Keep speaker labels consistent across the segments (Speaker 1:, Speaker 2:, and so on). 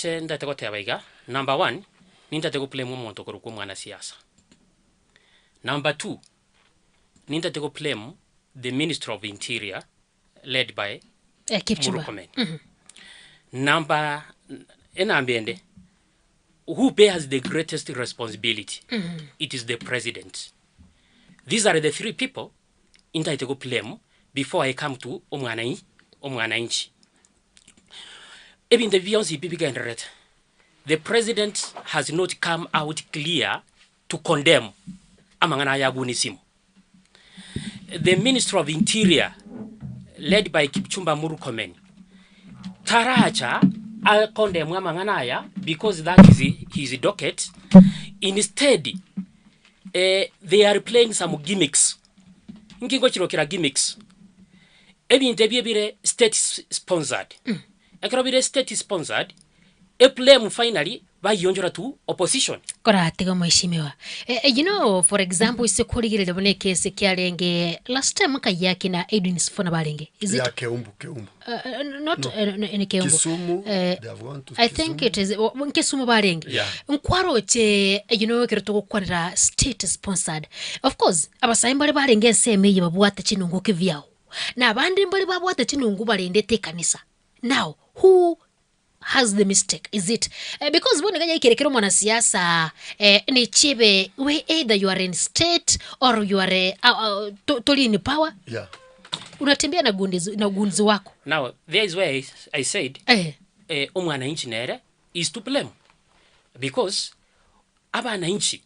Speaker 1: Inche ndete goteba iga, number one, nintete go blame omonto okorokwa omwanasiasa. Number two, nintete go blame the minister of interior led by
Speaker 2: Eh, Kipchumba.
Speaker 1: Murkomen. Number enamba ende, who bears the greatest responsibility? It is the president. These are the three people intaete go blame before I come to omwanai omwananchi. Ebinto ebi bionsi pi bigendererete, the president has not come out clear to condemn amang'ana aya aguni simu. The minister of interior led by Kipchumba Murkomen taracha a condemn amang'ana aya because that is his docket, instead eh, they are playing some gimmicks. Nki ngochirokera gimmicks? Ebinto ebi ebire state sponsored. Ekero bire state sponsored, eblame finally bayionchora to opposition.
Speaker 2: Koratiga omweshimiwa. Eh, eh, you know, for example, ise korigereria buna ekesi kiarenge last time Kayaki na Edwin Sifuna barenge. Is it
Speaker 3: Yeah, Keumbu, Keumbu.
Speaker 2: Not
Speaker 3: No.
Speaker 2: in Keumbu.
Speaker 3: Kisumu, they have gone to
Speaker 2: I think
Speaker 3: Kisumu.
Speaker 2: it is Kisumu barenge.
Speaker 3: Yeah.
Speaker 2: Nkwaroche you know ekero togokwanera state sponsored. Of course, abasae mbare barenge ensemo eye babwate chinungu kivyao. Na abande mbare babwate chinungu barendete ekanisa. Now, who has the mistake? Is it because bono iga yaikire kera omwanasiasa nechibe we either you are in state or you are tori in power.
Speaker 3: Yeah.
Speaker 2: Unatembea na gundiz, na gunzi wako.
Speaker 1: Now, there is where I said,
Speaker 2: Eh.
Speaker 1: omwananchi nere is to blame because abananchi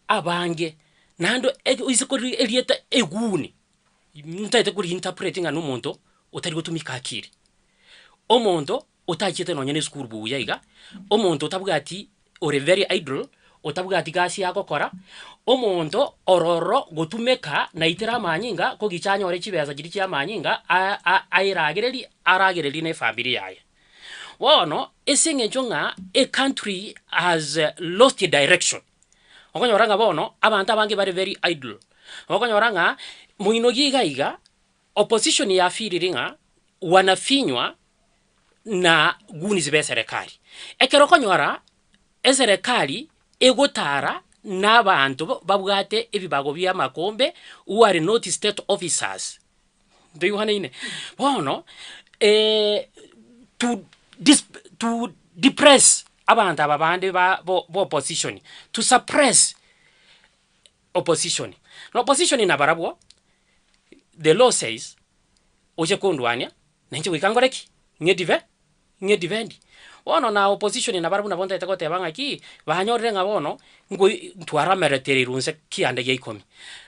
Speaker 1: abange naende oise kori erieta eguni, ntaete kori interpret ng'a na omonto otari gotumika akiri, omonto otachiete nonye na esukuru buya iga, omonto otabwati ore very idle, otabwati gasi agokora, omonto ororo gotumeka naitera amanyinga kogicha anyore chibesa chiria chia amanyinga a- a- aeragererie aragererie na efamiri yaye. Bono, ase eng'encho ng'a ecountry has lost direction, okonyora ng'a bono abanto abange bare very idle, okonyora ng'a moinogi iga iga, opposition yafeelire ng'a wanafinywa na goons ba eserekari. Ekero okonyora eserekari egotara na abanto babwate ebibago bia amakombe who are not state officers, ntoigwanaine? Bono to dis to depress abanto aba bande ba bo ba opposition, to suppress opposition. Na opposition nabarabwo, the law says, oche kondwania, nainche goika nkore ki? Ng'edive. Ng'e defend. Bono na opposition nabarabwo nabo ntaete goteba ng'aki, banyorire ng'a bono, nkoi ntwarameretereirwe nse kianda gia ikomi.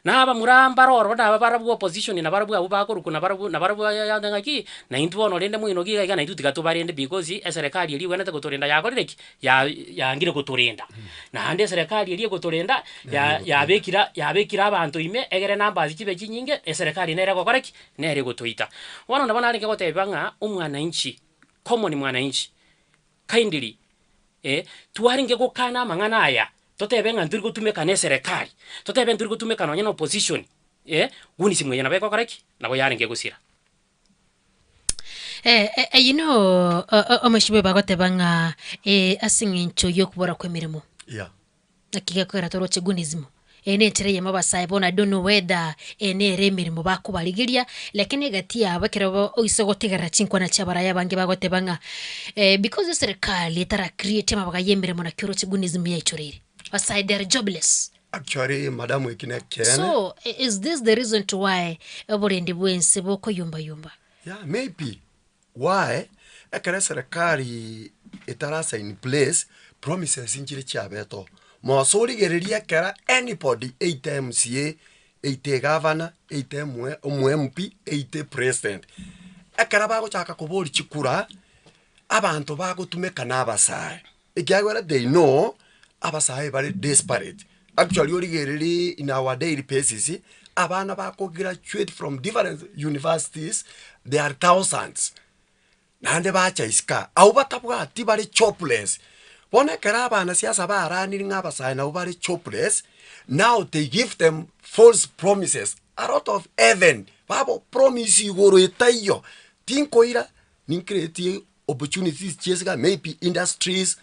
Speaker 1: Na abamura mbare ororo naba barabwo opposition nabarabwo abwo bakorokwa nabarabwo nabarabwo ayande ng'aki, naintwe bono rende moino iga iga naintwe tiga tobarende because eserekari eria egwenerete gotorenda yakorire ki? Ya yaangire gotorenda. Naende eserekari eria egotorenda, ya yabekire yabekire abanto ime, egere numbers chibe chinyinge, eserekari nere egokora ki? Nere egotoita. Bono nabo narenge goteba ng'a omwananchi, common mwananchi, kindly eh, twarenge gokana amang'ana aya, totebe ng'a ntori gotumeka na eserekari, totebe ntori gotumeka nonye na opposition eh, goons eye nabo egokora ki? Nabo yarenge gosira.
Speaker 2: Eh, eh, you know, omosibwa bagoteba ng'a ase eng'encho y'okobora kw'emeremo.
Speaker 3: Yeah.
Speaker 2: Naki gekogera toroche gunism? Eye nenchera eyemo abasae bono I don't know whether eye nere emeremo bakobarigeria, lakini egati yabo ekero bo oise gotegerera chinkwana chia abarai abange bagoteba ng'a because eserekari etara create amabaga ya emeremo naki oroche gunism yaichoreire. Abasae they are jobless.
Speaker 3: Actually madam eki nekeene.
Speaker 2: So is this the reason to why oborendi bwense bokoyumba yumba?
Speaker 3: Yeah maybe Why? Ekero eserekari etarasa in place, promises nchire chiabete oo. Mosa origererie ekera anybody eite MCA, eite egavana, eite omo omo MP, eite president. Ekero bagochaka koboria chikura, abanto bagotumeka na abasae, ekiagera they know abasae bare desperate. Actually origererie in our daily basis, abana bako graduate from different universities, they are thousands, naende bacha isiko aa, abwo batabwati bare jobless. Bono ekero abanasiasa baranire ng'a abasae nabwo bare jobless, now they give them false promises, a lot of heaven, babo promise igoro etaiyo, tinkoira, nincreatie. opportunities chiesika maybe industries,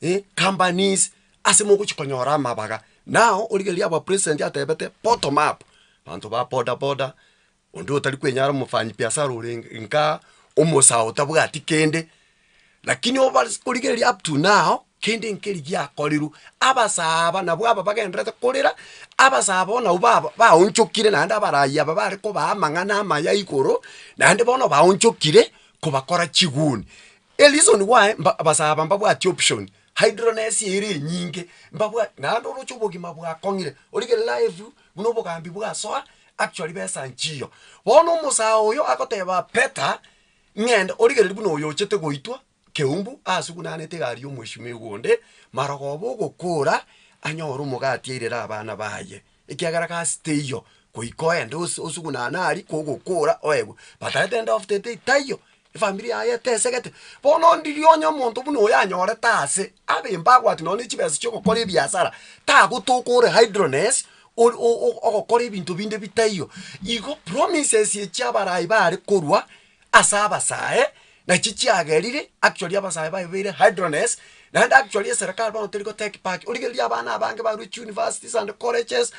Speaker 3: eh, companies, ase mogochi konyora amabaga. Now origereria aba president atebete bottom up, abanto ba boda boda, onde otari kwenyara omofanyi biashara orenge nka omosae otabwati kende, lakini obare korigereria up to now, kende nkeri giakorirwe, abasae aba nabwo aba bagendererete korera, abasae bono nabwo baba baonchokire naende abarai aba bare kobaa amang'ana amaya igoro, naende bono baonchokire kobakora chiguni. Ereason why mba abasae aba mbabwati option, hydrones ere enyinge, mbabwati naende oroche obogima bwakong'ire, origereria life buna obogambi bwasoa actually besa nchiyo. Bono omosae oyo agoteba better ng'ende origereria buna oyo ochete goitwa keumbu ase buna egari ya omweshimiwa onde, marogoba ogokora anyore omogati airere abana baye, ekiagera gasi teiyo, goika oende ose osugunane aria kogokora oegwe, but at the end of the day taiyo, efamiri yaye etesegete. Bono ndiria onye omonto buna oyo anyorete ase, abe mbagwati nonye na chibesa chia ogokora ebiasara, tagotoka ore idleness, ore o- o ogokora ebinto binde bitaiyo. Igo promises echi abarai bare korwa. Ase abasae, nachi chiagerire actually abasae babeire idleness, naende actually eserekari bono teri go take back, origereria abana abange barure chiuniversities and colleges,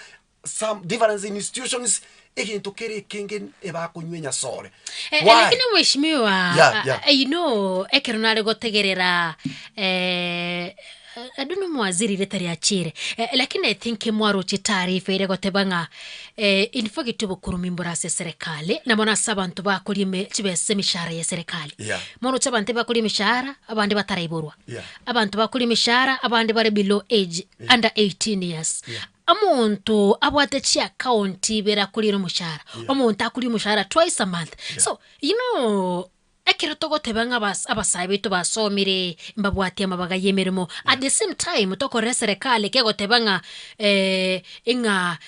Speaker 3: some different institutions, egento kere ekenge ebakonywa enyasore.
Speaker 2: Eh, eh,
Speaker 3: Why?
Speaker 2: lakini mheshimiwa
Speaker 3: Yeah, yeah.
Speaker 2: you know ekero nare gotegerera eh, I don't know mwaziri reta riachire eh, lakini I think mwaroche taarifa ere goteba ng'a eh, in fact obokurumi mbore ase eserekari na mono ase abanto bakoria eme chibesa emishahara ya eserekari
Speaker 3: Yeah.
Speaker 2: moroche abanto bakoria emishahara abande bataraiborwa
Speaker 3: Yeah.
Speaker 2: abanto bakoria emishahara abande bare below age under 18 years
Speaker 3: Yeah.
Speaker 2: Omonto abwate chiaccount ibere akoriera omoshahara, omonto akoria omoshahara twice a month. So, you know, ekero togoteba ng'a abas abasae baito basomire, mbabwate amabaga ya emeremo, at the same time tokorera eserekari kegoteba ng'a ng'a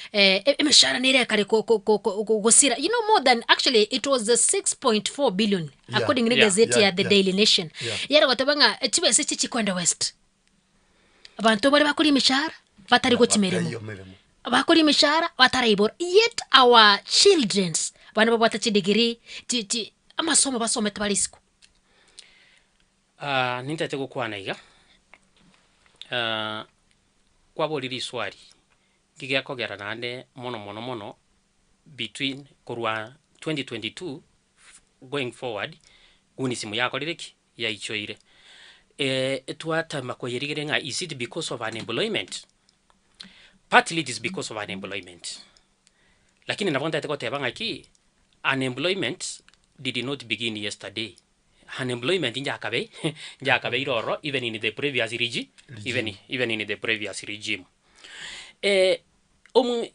Speaker 2: emeshahara nere ekare ko- ko- ko- ko- gosira, you know more than actually it was 6.4 billion
Speaker 3: Yeah,
Speaker 2: according ne
Speaker 1: yeah,
Speaker 2: egazeti
Speaker 3: yeah,
Speaker 2: ya The
Speaker 3: yeah.
Speaker 2: Daily Nation.
Speaker 3: Yeah.
Speaker 2: Yare goteba ng'a chibesa echi chikwenda west. Abanto baria bakoria emeshahara batari gochia meremo,
Speaker 3: Bataiyo meremo.
Speaker 2: bakoria emeshahara bataraibora, yet our childrens bande babwate chidegree chi chi amasomo basomete bare isiko.
Speaker 1: Ah, nintete gokwana iga, kwaboria riswali, nki gekogera naende mono mono mono between korwa 2022 going forward, gunism yakorire ki? Yaichoire. Twatema koyerigereria ng'a is it because of unemployment? Partly it is because of unemployment. Lakini nabo ntagete goteba ng'aki, unemployment did not begin yesterday. Unemployment njakabe njakabeire ororo even in the previous regi even even in the previous regime. Omo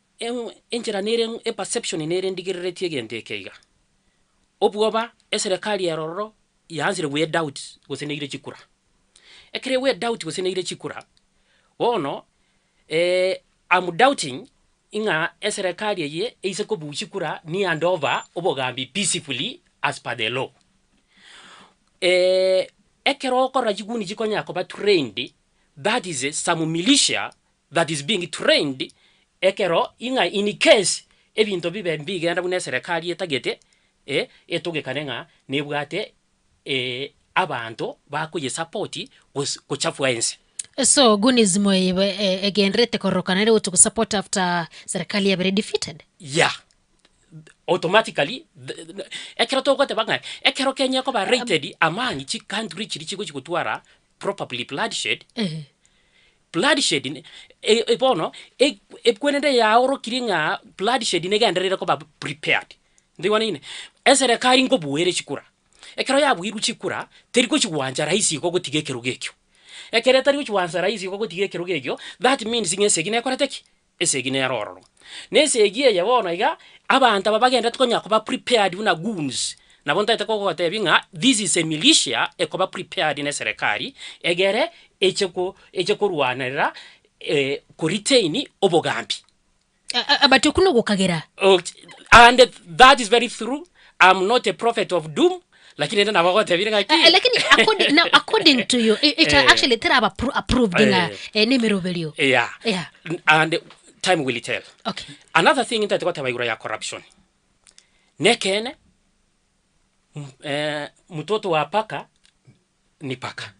Speaker 1: enchera nere eperception nere ndigereretie egento eke iga, obwoba eserekari ere ororo Yaansire gwe doubt gose neire chikura. Ekero egwe doubt gose neire chikura, bono am doubting ng'a eserekari eye eise kobua chikura ni hand over obogambi peacefully as per the law. Ekero okorora chiguni chikonyara koba trained, that is some militia that is being trained ekero ing'a in case ebinto bibe mbigenda buna eserekari etagete, eh, etogekane ng'a nebwate abanto bakoyesupport gos gochafua ense.
Speaker 2: So gunism eye egendererete kororokana ere gocha gosupport after serikali yabere defeated?
Speaker 1: Yeah, automatically ekero togoteba ng'a ekero Kenya ekoba rated among chicountry chiria chigochi gotwara probably bloodshed, Bloodshed ne e bono e ekwenende yaorokire ng'a bloodshed negenderere koba prepared. Ntoigwanaine? Eserekari nkobuere chikura, ekero yabuirwe chikura, teri gochigwancha rahisi igo gotiga ekerogo ekio. Ekero etari gochigwansa rahisi igo gotiga ekerogo ekio, that means ng'a esegi nekorete ki? Esegi nere ororo. Na esegi eye bono iga, abanto aba bagenderete konya koba prepared buna goons, nabo ntagete kogotebia ng'a this is a militia ekoba prepared na eserekari, egere eche ko eche korwanerera ko retain obogambi.
Speaker 2: But okwo nogokagera.
Speaker 1: And that is very true, I'm not a prophet of doom, lakini rende nabo ogotebire ng'aki.
Speaker 2: Eh, lakini according, now, according to you it, it
Speaker 1: Eh.
Speaker 2: actually teraba approved ng'a
Speaker 1: Eh.
Speaker 2: eh, nemeroberio
Speaker 1: Yeah.
Speaker 2: Yeah.
Speaker 1: And time will tell.
Speaker 2: Okay.
Speaker 1: Another thing ntagete goteba igoro ya corruption, nekeene, m- mtoto wa paka. ni paka,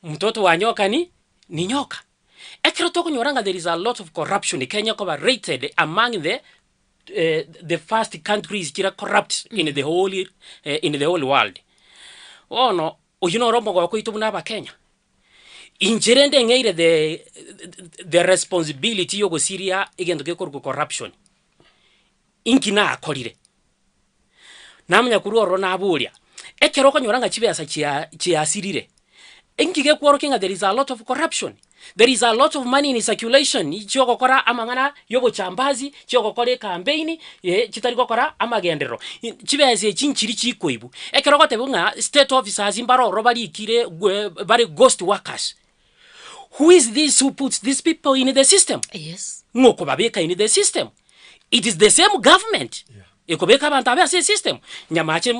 Speaker 1: mtoto wa nyoka ni ni nyoka. Ekero tokonyora ng'a there is a lot of corruption, Kenya ekoba rated among the the first countries chire corrupt in the whole in the whole world. Bono oyio noro omogoko oito buna abakenya. Inche rende ng'eire the the responsibility ya ogosiria egento gekorokwa corruption, inki nakorire? Namanya korwa ororo naboria, ekero okonyora ng'a chibesa chia chiasirire, inki gekworokia ng'a there is a lot of corruption, there is a lot of money in circulation chiogokora amang'ana ya obochambasi, chiogokora ecampaign, eh chitari gokora amagenderero. Chibesa echi nchiri chikoibwa, ekero ogotebiwa ng'a state officers mbare ororo barikire gwe bare ghost workers, who is this who puts these people in the system?
Speaker 2: Yes.
Speaker 1: Ng'o okobabeka in the system? It is the same government ekobeka abanto abe ase esystem. Nyamache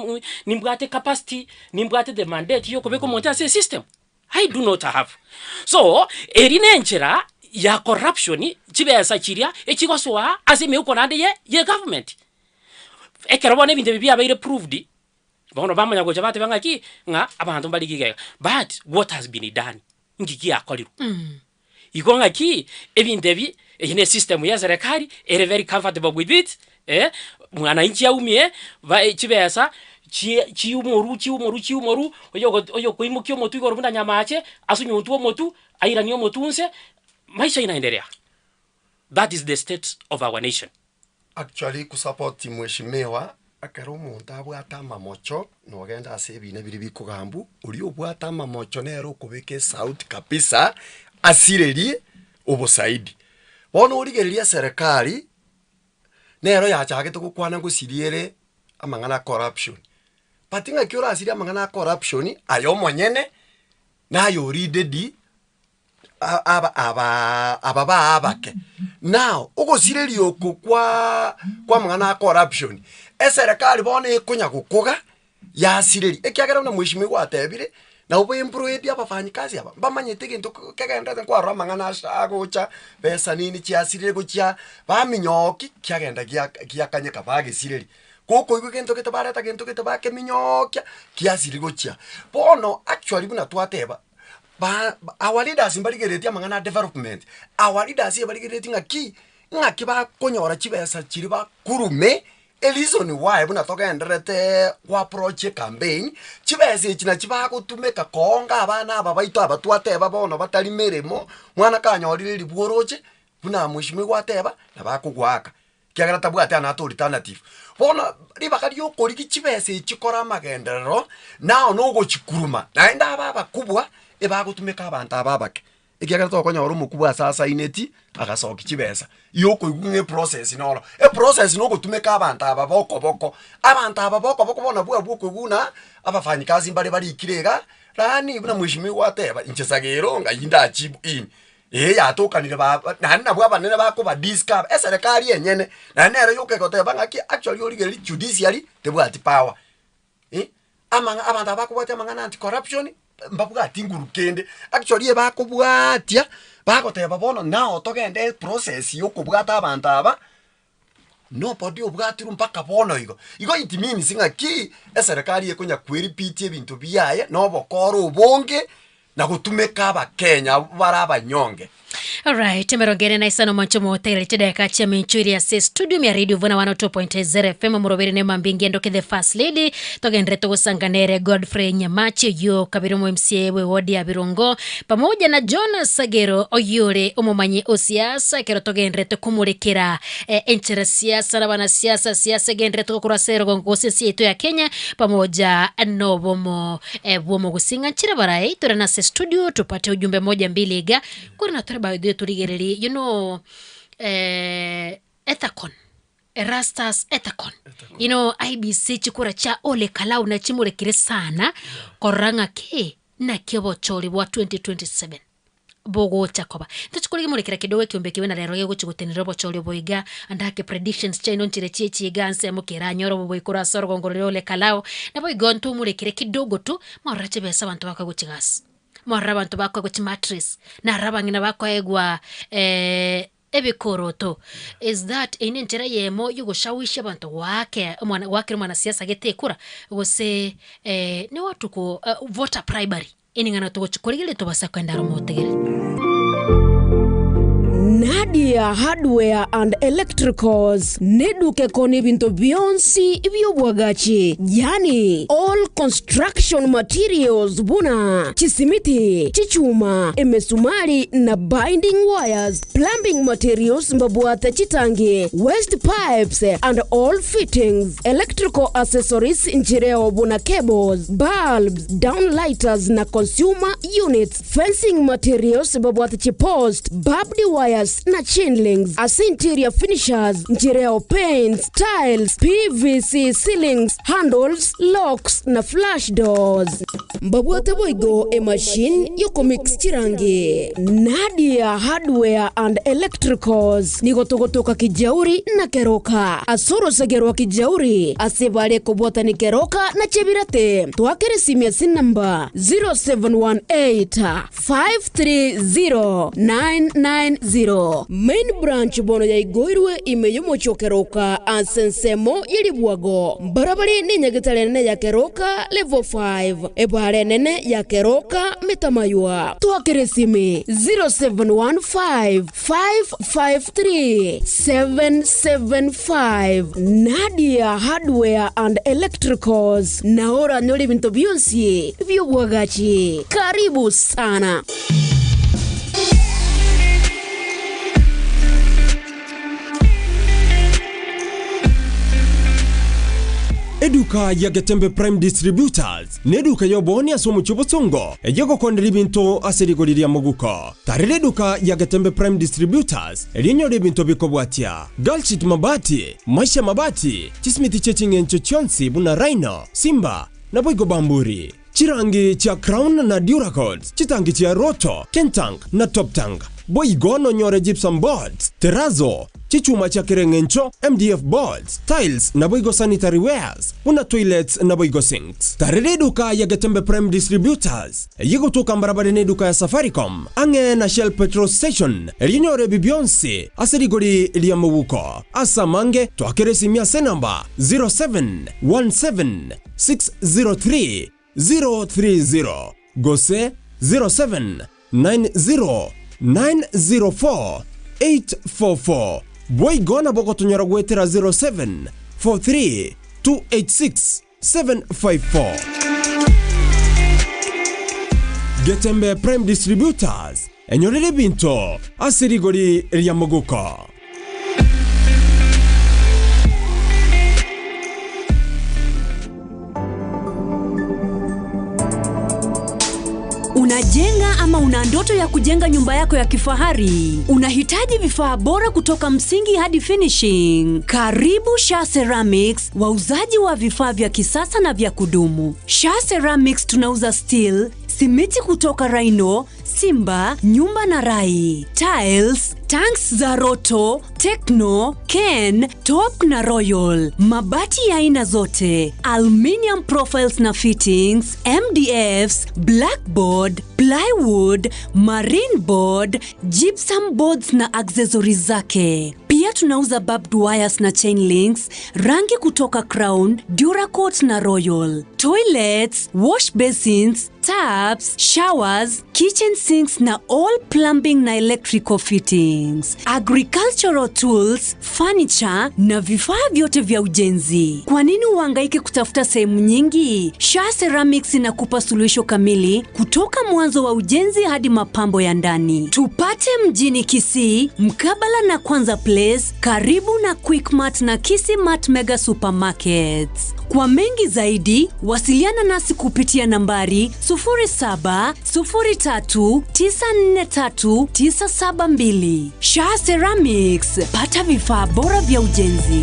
Speaker 1: nimbwate capacity, nimbwate the mandate ya okobeka omonto ase esystem? I do not have. So, eri ne enchera ya corruption, chibesa chiria echigosoa ase emeuko naende ye ye government. Ekero bono ebinto ebi biabeire proved, bono bamanya gocha bateba ng'aki, ng'a abanto mbare iga iga iga. But what has been done? Nki giakorirwe? Igo ng'aki, ebinto ebi, eye ne system ya eserekari, ere very comfortable with it, eh, mwananchi aumie, ba chibesa, chie chiumoru chiumoru chiumoru, oyogo oyokoimokia omotwe igoro buna nyamache, asunyuntwe omotwe, airanie omotwe nse, maisha inaendelea. That is the state of our nation.
Speaker 3: Actually kusupport mheshimiwa, ekero omonto abwate amamocho, nogenda ase ebina biria bikogambwa, oria obwate amamocho nere okobeka esauti kabisa, asirerie obosaidi. Bono origereria eserekari, nero yachagete gokwana ngosiria ere amang'ana a corruption, but ng'aki orasirie amang'ana a corruption aye omonyene, naye oridedi. aba aba aba baa abake. Now, ogosireria oko kwaa kwa amang'ana a corruption, eserekari bono ekonya gokoga, yasireria, ekiagera buna mheshimiwa gwatebire, nabo ba employed abafanyikazi aba, mbamanyete egento ko kegenderete nkwarora amang'ana ase agocha, besa nini chiasirire gochia, baminyoki, kiagenda gia giakanyeka bagesireria. Gokoigwa egento gete bareta gento gete bakeminyokia, kiasiri gochia. Bono actually buna twateba. Ba our leaders mbarigereretie amang'ana a development, our leaders ebarigereretie ng'aki, ng'aki bakonyora chibesa chiria bakurume, ereason why buna togendereteee go approach ecampaign, chibesa echi nachi bagotumeka koonga abana aba baito aba twateba bono batari meremo, mwana kanyorire ribu oroche, buna mheshimiwa gwateba, nabo akogoaka. Ekiagera tabwati another alternative. Bono ribaga riokorigia chibesa echi kora amagenderero, nao nogochikuruma, naende abe abakubwa, ebagotumeka abanto aba abake. Ekiagera tokonyora omokubwa ase asaineti, agasokia chibesa, yokoigwa ng'a eprocess noro. Eprocess nogotumeka abanto aba ba okoboko, abanto aba ba okoboko bono nabwo abwo okoigwa buna, abafanyikazi mbare barikire iga, yaani buna mheshimiwa gwateba, inche sagero ng'ai ndachibu in. Ee yatokanire ba naende nabwo abanene bakobadiscover, eserekari enyene, naende nere yoka egoteba ng'aki actually origereria judiciary tebwati power, eh, amang'a abanto aba bakobwatia amang'ana anti corruption, mbabwati nguru kende, actually ebakobwatia, bagoteba bono now togende eprocess ya okobwata abanto aba, nobody obwatirwe mpaka bono igo. Igo it means ng'aki, eserekari ekonya koerepeat ebinto biaye na obokora obonge, na gotumeka abakenya abwo bare abanyonge.
Speaker 2: Alright, emerongo ene na isano mwanche motegerere chidakika chiamincho iri ase studio mia radio vuna 102.0 FM morobere ne mambia engendoke the first lady togenderete gosanga nere Godfrey Nyamachi oyio kabere omo MCA bwe ward ya Birongo pamoja na John Sagero oyio ore omomanyi o siasa ekero togenderete komorekera eh, enchera siasa na abanasiasa siasa egenderete gokorwa ase erogongo gose ense yaito ya Kenya pamoja nobomo eh, bw'omogusii ng'a nchire barae tore nase studio tupate ujumbe moja mbili iga kore na tore by the way torigererie you know eh, Ethacon Erastus Ethacon you know IEBC chikura chia Ole Kalau nachimorekire sana korora ng'aki naki obochori bwa 2027 bogocha koba. Ntochi korigemorekera kidogo ekiombe ekibe na rero gegochi gotenenera obochori obo iga, ande ake predictions chiaino nchire chi'echi iga nsemo ki eranyore obobe korwa ase orogongo roria Ole Kalau. Nabo igo ntomorekere kidogo tu, mwarora chibesa abanto bakoegwa chigasi, mwarora abanto bakoegwa chimattress, narora abang'ina bakoegwa. Ebikoroto, is that eyio nenchera eyemo yogoshawishi abanto goake omwana goakera omwanasiasa gete ekura, gose niwatu ko voter bribery, ening'ana togochi korigereria tobasa kogenda aro motegerere.
Speaker 4: Nadia Hardware and Electricals neduka ekona ebinto bionsi bi'obwagachi, yaani all construction materials buna chisimiti, chichuma, emesumari na binding wires, plumbing materials mbabwate chitangi, waste pipes and all fittings, electrical accessories nchireo buna cables, bulbs, down lighters na consumer units, fencing materials mbabwate chipost, barbed wires na chain links, ase interior finishers nchireo paints, tiles, PVC ceilings, handles, locks na flush doors. Mbabwate boigo emachine yokomix chirangi. Nadia Hardware and Electricals nigo togotoka Kijauri na Keroka. Ase orosege rwa Kijauri ase bare kobwatani Keroka na Chebirate. Twakere esimi ase enamba 0718 530 990. Main branch bono yaigoirwe ime y'omochie o Keroka ase ensemo ye ribwago. Mbarabare nenyagetari enene ya Keroka level 5, ebaara enene ya Keroka Metamaywa. Twakere esimi 0715 553 775. Nadia Hardware and Electricals nao oranyore ebinto bionsi bi'obwagachi. Karibu sana.
Speaker 5: Eduka ya Getembe Prime Distributors neduka y'oboonia ase omochie o Bosongo eye egokondera ebinto ase rigori ria moguko. Tarera eduka ya Getembe Prime Distributors erio onyore ebinto bikobwatia, Galshit Mabati, Maisha Mabati, chisimiti chie ching'encho chionsi buna Rhino, Simba, naboigo Bamburi, chirangi chia Crown na Duracoat, chitangi chia Roto, Kentank na Toptank. Boigo nonyore gypsum boards, terrazzo, chichuma chia kera eng'encho, MDF boards, tiles naboigo sanitary wares buna toilets naboigo sinks. Tarera eduka ya Getembe Prime Distributors eye egotoka mbarabare neduka ya Safaricom ang'e na Shell Petrol Station erio onyore ebi bionsi ase rigori ria mobuko. Ase amange twakere esimi ase enamba 0717 603 030 gose 0790 904 844. Boigo nabo ogotonyora goetera 0743 286 754. Getembe Prime Distributors, enyorere ebinto ase rigori ria moguko.
Speaker 6: Unajenga ama una ndoto ya kujenga nyumba yako ya kifahari? Unahitaji vifaa bora kutoka msingi hadi finishing? Karibu Sha Ceramics, wauzaji wa vifaa vya kisasa na vya kudumu. Sha Ceramics tunauza steel, simiti kutoka Rhino, Simba, Nyumba na Rai, tiles, tanks za Roto, Techno, Ken, Top na Royal, mabati ya aina zote, aluminium profiles na fittings, MDFs, blackboard, plywood, marine board, gypsum boards na accessories zake. Pia tunauza barbed wires na chain links, rangi kutoka Crown, Duracoat na Royal, toilets, wash basins, taps, showers, kitchen sinks na all plumbing na electrical fittings, agricultural tools, furniture na vifaa vyote vya ujenzi. Kwa nini uhangaike kutafuta sehemu nyingi? Sha Ceramics inakupa suluhisho kamili kutoka mwanzo wa ujenzi hadi mapambo ya ndani. Tupate mjini Kisii, mkabala na Kwanza Place, karibu na Quickmart na Kisii Mart Mega Supermarkets. Kwa mengi zaidi, wasiliana nasi kupitia nambari 0703943972. Sha Ceramics, pata vifaa bora vya ujenzi.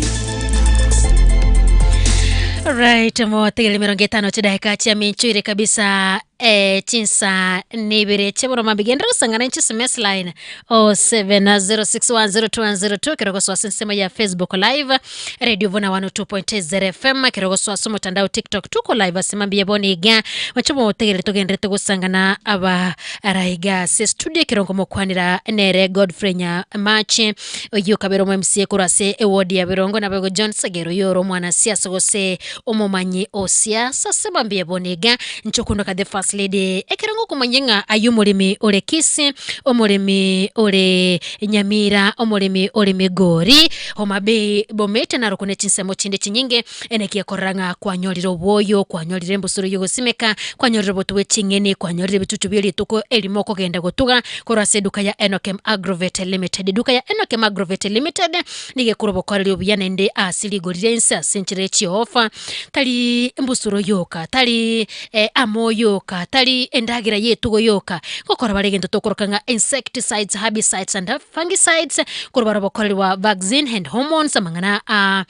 Speaker 2: Right, motigere mirongo etano chidakika chia minchoire kabisa. Eh, chinsa nibere chiabono mambia gendera gosangana inche sms line 0706102102 ekero gosoa ase ensemo ya facebook live radio vuna 102.0 fm ekero gosoa ase omotandao tiktok tuko live ase mambia bono iga mache motegerere togenderete gosangana aba araiga ase studio ekero nkomokwanera nere Godfrey Nyamache oyio okabera omo MCA korwa ase eward ya Birongo naboigo John Sagero oyio ore omwanasiasa gose omomanyi o siasa ase mambia bono iga Inche okondoka the first lady ekero ngokomanya ng'a ayio omoremi ore Kisii, omoremi ore Nyamira, omoremi ore Migori, Homa Bay, Bomet naro kune chinsemo chinde chinyinge, eneki ekorora ng'a kwanyorire obwoyo, kwanyorire embusuro yogosimeka, kwanyorire obotu bwe ching'eni, kwanyorire ebitutu bie rituko erimo okogenda gotuga korwa ase eduka ya Enokem Agrovet Limited. Eduka ya Enokem Agrovet Limited nigo ekore obokoreri obuya naende ase rigori ria inse ase enchera ye chiofa. Tari embusuro yoka, tari amo yoka, tari endagera y'etugo yoka, gokora bare egento tokoroka ng'a insecticides, herbicides and fungicides, korwa bare obokoreri bwa vaccine and hormones, amang'ana a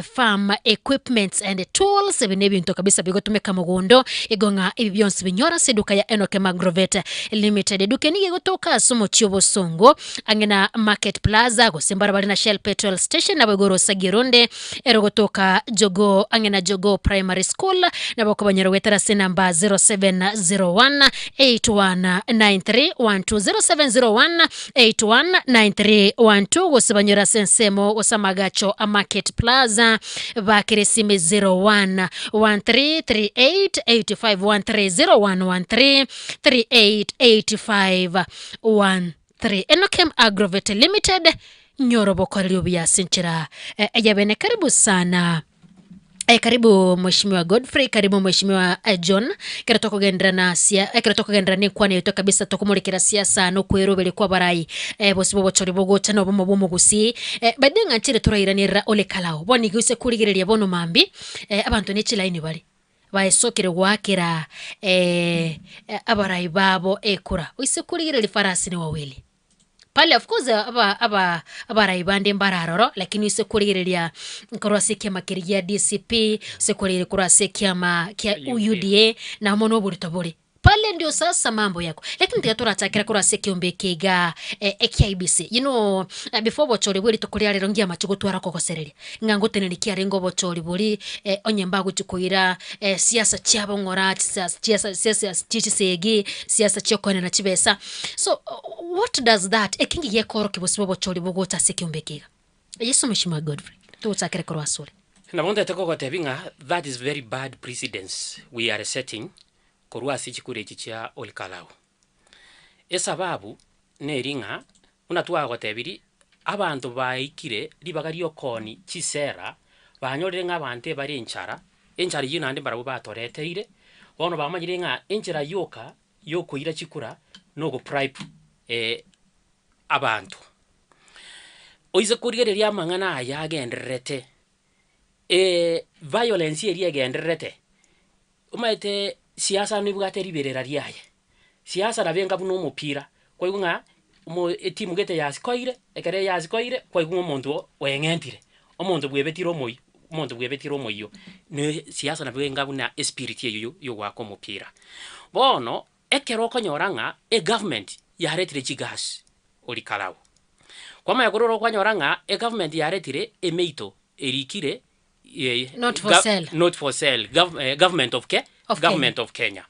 Speaker 2: farm equipments and tools, ebi na ebinto kabisa bigotumeka mogondo, igo ng'a ebi bionsi binyore ase eduka ya Enokem Agrovet Limited. Eduka eye nigo egotoka ase omochie o Bosongo, ang'e na Market Plaza, gose mbarabare na Shell Petrol Station, naboigo orosagia ronde Ere ogotoka Jogoo ang'e na Jogoo Primary School, nabo okobanyora goetera ase enamba 0701 819312, 0701 819312, gose banyore ase ensemo gose amagacho a Market Plaza, bakere esime 01 1338 8513, 01 13 38 8513. Enokem Agrovet Limited. Nyora obokoreri obuya ase enchera eh, eyabene. Karibu sana. Eh, karibu mheshimiwa Godfrey, karibu mheshimiwa eh, John. Ekero tokogenderera na sia, ekero tokogenderera na enkwana yaito kabisa tokomorekera siasa na okweroberi kwa abarai eh, bosio bobochori bogocha na obomo bw'omogusii. Eh, by the way ng'a nchere torairanerera ole kalao. Bono iga ase korigereria bono mambia eh, abanto ne chilaini bare. Baesokire goakera eh, abarai babo ekura. Oise korigereria farasi ni wawili. Pale of course aba aba abarai bande mbare aroro, lakini ase korigereria korwa ase ekiama keria gia DCP, ase korigereria korwa ase ekiama kia UDA, namo na oborito bore. Pale ndio sasa mambo yako. Lakini tiga torachakera korwa ase ekeombe eke igaa ekia IEBC. You know, before obochori bwa rituko ria rero ngiamache gotwara okogosereria, ng'a ngotenenia ki arenge obochori boria onye mbagochia koira siasa chiabo ng'ora, chisiasa chiasa siasa chie chisegi, siasa chia okoenana chibesa. So what does that, eki nki gekorokia bosio bwa obochori bogocha ase ekeombe eke iga? Yeso Mheshimiwa Godfrey, togochakere korwa asore.
Speaker 1: Nabo ntagete kogotebia ng'a that is very bad precedence we are setting korwa ase chikura echi chia Olkalau. Esababu neri ng'a buna twagotebirie, abanto baikire ribaga ri'okooni chisera, banyorire ng'a abanto ebare enchara, enchara eyio naende mbarabwo batoreteire, bono bamanyire ng'a enchera yoka y'okoira chikura na ogobribe abanto. Oise korigereria amang'ana aya agendererete, violence eria egendererete, omanyete siasa nebwate riberera riaye, siasa nabo enga buna omopira, kwaigwa ng'a omo etimu gete yasikoire, ekero yasikoire, kwaigwa ng'a omonto oeng'entire, omonto bwebetire omoyio, omonto bwebetire omoyio, ne siasa nabo enga buna espirit eywo ya ogoaka omopira. Bono, ekero okonyora ng'a egovernment yaretire chigasi ori karau, kwamanya korwa oro kwanyora ng'a egovernment yaretire emeito erikire
Speaker 2: Not for sale.
Speaker 1: not for sale, gov government of Ke
Speaker 2: Of
Speaker 1: government of Kenya.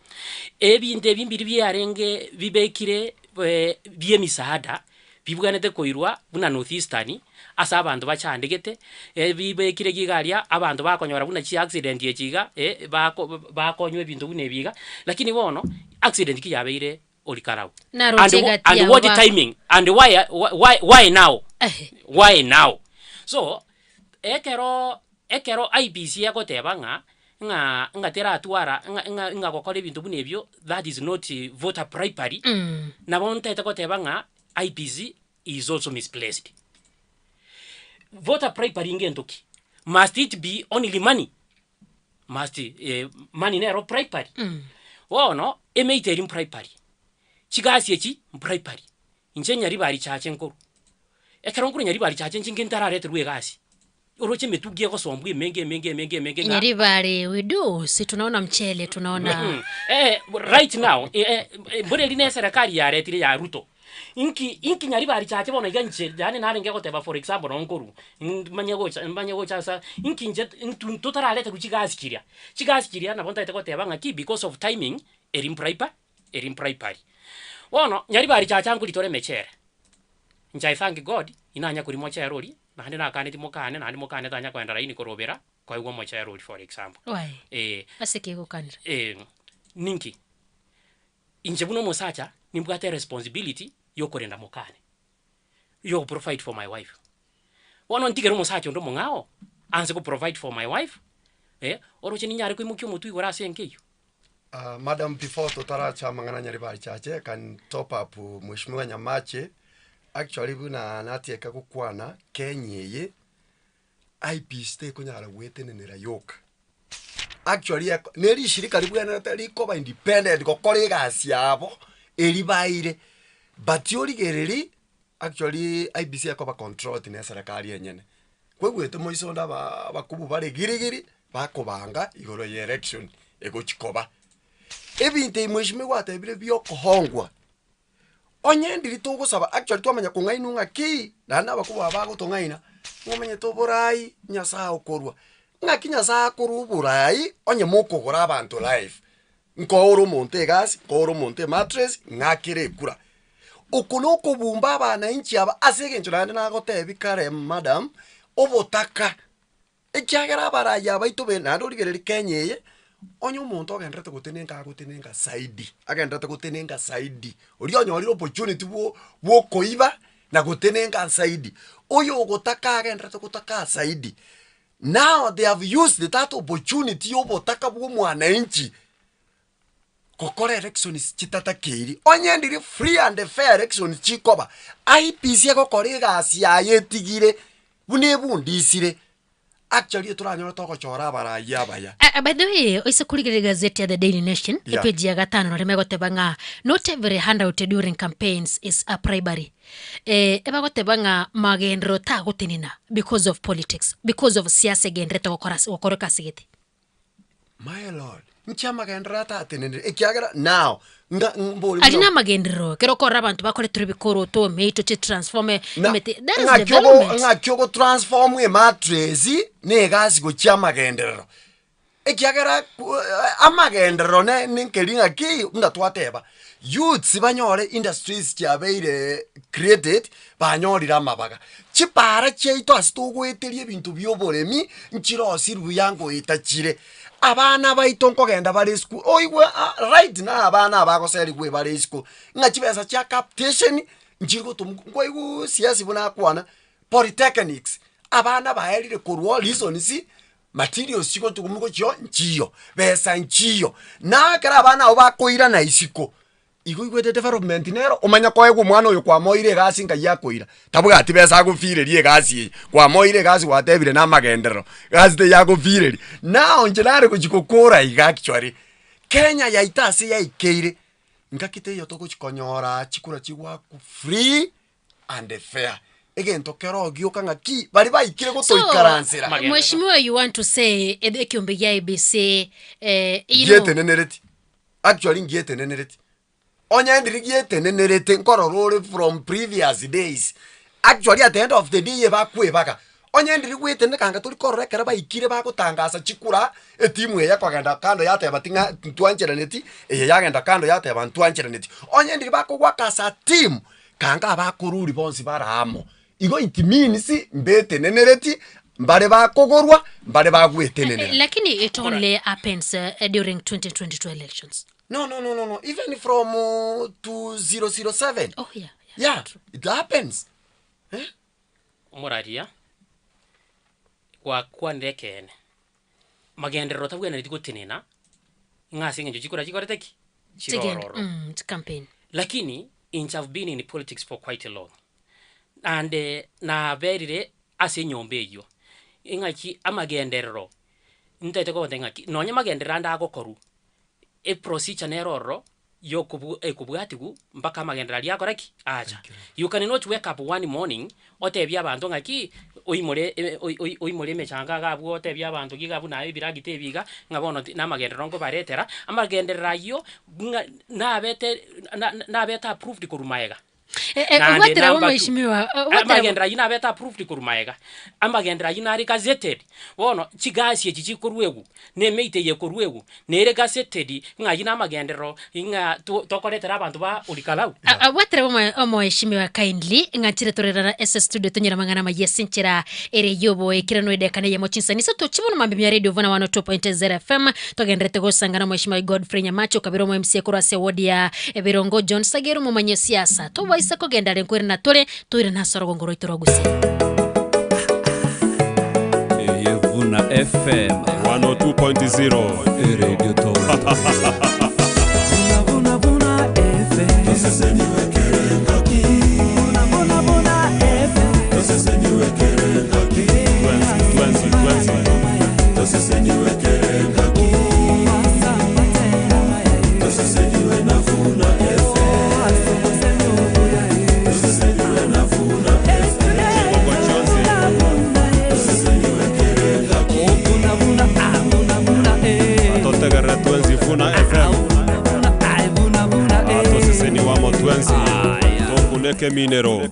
Speaker 1: Ebinto ebi mbiri biarenge bibekire bia emisaada, bibwenerete koirwa buna North Eastern, ase abanto bachandegete, bibekire iga aria, abanto bakonyora buna chiaccident echi iga, bako bakonywa ebinto buna ebi iga, lakini bono, accident ki yabeire orikarau.
Speaker 2: Naroche
Speaker 1: And
Speaker 2: egati
Speaker 1: and
Speaker 2: yabo
Speaker 1: what
Speaker 2: ba-
Speaker 1: timing and why why why now?
Speaker 2: Ehe.
Speaker 1: Why now? So, ekero ekero IEBC egoteba ng'a ng'a ng'a teratwara ng'a ng'a ng'a gokora ebinto buna ebio that is not voter bribery, nabo ntaete goteba ng'a IEBC is also misplaced. Voter bribery ngento ki? Must it be only money? Must money nero bribery? Bono emeito eria mbribery, chigasi echi mbribery, inche nyaribari chache nkorwa, ekero nkorwa nyaribari chache inche ntarareterwa egasi. Oroche emetungi egosombwa emenge emenge emenge emenge ng'a.
Speaker 2: Nyaribari we do si tunaona mchele tunaona.
Speaker 1: Eh, right now, eh, eh, mbore eri ne eserekari yaretire ya Ruto. Inki, inki Nyaribari chache bono iga inche, yaani narenge goteba for example nonye nkorwa, manye gocha manye gocha asa, inki inche ntu totarareterwa chigasi chiria. Chigasi chiria nabo ntaete goteba ng'aki because of timing, eri mpraipa, eri mpraipari. Bono, Nyaribari chacha nkoritore emechere, inche I thank God, inanya koria mochere oria, Naende nakaneti mokane, naende mokane tanya koenda laini korobera koegwa omochere oria for example.
Speaker 2: Why?
Speaker 1: Eh.
Speaker 2: Ase ki gokanera?
Speaker 1: Eh, ninki? Inche buna omosacha, nimbwate eresponsibility ya okorenda mokane, ya ogoprovide for my wife. Bono ntigere omosacha onde omong'ao, anse koprovide for my wife, eh, oroche ninyare koimokia omotwe igoro ase enka eyio?
Speaker 3: Madam before totaracha amang'ana Nyaribari Chache can top up Mheshimiwa Nyamache, actually buna natieka gokwana Kenya eye IEBC tekonyara gwetenenera yoka. Actually eko ne rishirika ribwenerete rikoba independent gokora egasi yabo eri baeire, but origereri actually IEBC ekoba controlled na eserekari enyene. Kwaigwete moiso onde aba abakubu bare girigiri, bakobanga igoro ya election egochi koba. Ebinto ebi mheshimiwa gwatebire bia okohongwa, onye ndiri togosaba actually twamanya kong'ainwa ng'a ki, naende abakubu aba bagotong'aina, ng'omanyete oborai nyasaye okorwa. Ng'aki nyasaye akorwa oborai onye mokogora abanto live, nkoore omonto egasi, nkoore omonto emattress, ng'akere ekura. Oko na okobumba abanainchi aba ase eng'encho naende nagotebi kare madam, obotaka, ekiagera abarai abaito be naende origereria Kenya eye, onye omonto ogenderete gotenenka agotenenka zaidi, agenderete gotenenka zaidi, oria onyorire opportunity bwo bwokoiba na gotenenka zaidi, oyo ogotaka agenderete gotaka zaidi. Now they have used that opportunity ya obotaka bwa omwananchi gokora elections chitatakeiri. Onye ndiri free and fair elections chikoba, IEBC egokora egasi yaye etigire buna ebundisire, actually etoranyore togochora abarai abaya.
Speaker 2: Ah, by the way oise korigereria gazeti ya the daily nation
Speaker 3: Yeah.
Speaker 2: epeji ya gatano narimo egoteba ng'a not every handout during campaigns is a bribery eh, ebagoteba ng'a magenderero tagotenena because of politics because of siasa egenderete gokora ase- gokoreka ase gete
Speaker 3: My lord, inki amagenderero atatenenire ekiagera now nga mbori
Speaker 2: Aria
Speaker 3: buna
Speaker 2: namagenderero, ekero okorora abanto bakoreterwa ebikoroto, emeito chitransforme,
Speaker 3: Na-
Speaker 2: emete, that is
Speaker 3: ng'aki ogo-
Speaker 2: development.
Speaker 3: ng'aki ogotransform emattress na egasi gochia amagenderero ekiagera ku- amagenderero ne nenkeri ng'aki buna twateba youths banyore industries chiabeire created banyorire amabaga. Chipaara chiaito ase togoeteria ebinto bi'oboremi nchirosirwe buya ngoeta chire. Abana baito nkogenda bare esukuru, oigwe right now abana aba bagoserigwa bare isiko, ng'a chibesa chia capitation nchiri gotomwa, nkwaigwa siasi buna akwana, polytechnics, abana baerire korwa reasons, materials chigotugumu gochia nchiyo, besa nchiyo. Na ekero abana abwo bakoirana isiko, Igo oigwete development nero, omanye koegwa omwana oyo kwamoeire egasi nkai akoira, tabwati besa agofireria egasi eye, kwamoeire egasi gwatebire na amagenderero, gasi teiyo agofireria. Now inche nare gochi gokora iga actually, Kenya yaito ase yaikeire, ngaki teiyo togochi konyora chikura chigwakwa free and fair, egento kero gioka ng'aki baria baikire
Speaker 2: So,
Speaker 3: gotoikaransera.
Speaker 1: Magenderero.
Speaker 2: mheshimiwa you want to say ekiombe gia ABC eh, you know,
Speaker 3: Gietenenereti. Actually ngietenenereti, onye ndiri gietenenerete nkorora ore from previous days, actually at the end of the day ebakwebaga, onye ndiri gweteneneka anga tori korora ekero baikire bagotangasa chikura, etimu eye ekogenda kando yateba ting'a ntwancheraneti, eye yagenda kando yateba ntwancheraneti. Onye ndiri bakogwaka as a team, kanga abakoruri bonsi bare amo. Igo it means mbetenenereti, mbare bakogorwa, mbare bagwetenenera.
Speaker 2: Lakini it only happens during 2022 elections.
Speaker 3: No, no, no, no, no. Even from 2007.
Speaker 2: Oh, yeah, yeah.
Speaker 3: Yeah, it happens. Eh?
Speaker 1: Omoraria, gwakwanire ekeene, magenderero tabwenereti gotenena, ng'a ase eng'encho chikura chikorete ki? Chire
Speaker 2: Chigende,
Speaker 1: ororo.
Speaker 2: campaign.
Speaker 1: Lakini inche have been in politics for quite a long, naende naberire ase enyomba eyio, ing'aki amagenderero ntaete kogotebia ng'aki, nonye magenderero ande agokorwa, eprocedure nere ororo. Yokobu ekobwatigu mpaka amagenderero aria akora ki? Acha. You can not wake up one morning, otebie abanto ng'aki, oimore e oi oi oimore emechanga iga abwo otebie abanto iga buna ebiragita ebi iga, ng'a bono ti namagenderero nkobaretera, amagenderero ayio ng'a nabete na nabete approved korwa maega. Naende
Speaker 2: Obwatera
Speaker 1: number two,
Speaker 2: mweshimiwa, obwatera
Speaker 1: amagenderero ayio nabete approved korwa maega, amagenderero ayio nare gazetted, bono chigasi echi chikorwegwa, na emeito eye ekorwegwa, nere gazetted ng'a ayio namagenderero ng'a to tokoretera abanto ba Olkalau.
Speaker 2: Obwatera bwa omoeshimiwa kindly, ng'a nchire torerara ase studio tonyore amang'ana amaya ase enchera ere y'oboekeranu edekana eyemo chinsani isato chibono mambia mia radio Vuna 102.0 FM Togendererete gosanga nomoeshimiwa Godfrey Nyamache okabera omo MCA korwa ase eward ya Ebirongo John Sagero omomanyi o siasa. Tobaisa kogenda are nkoirana tore, toirane ase orogongo rwaito rwa Gusii.
Speaker 7: Eye Vuna FM
Speaker 5: 102.0
Speaker 7: eredio togoto. Vuna vuna FM.
Speaker 5: Twensi, twensi, twensi. Chingoko chionsi. Atotegerere twensi Vuna FM. Atoseseniwa amo twensi. Tokuneke minero.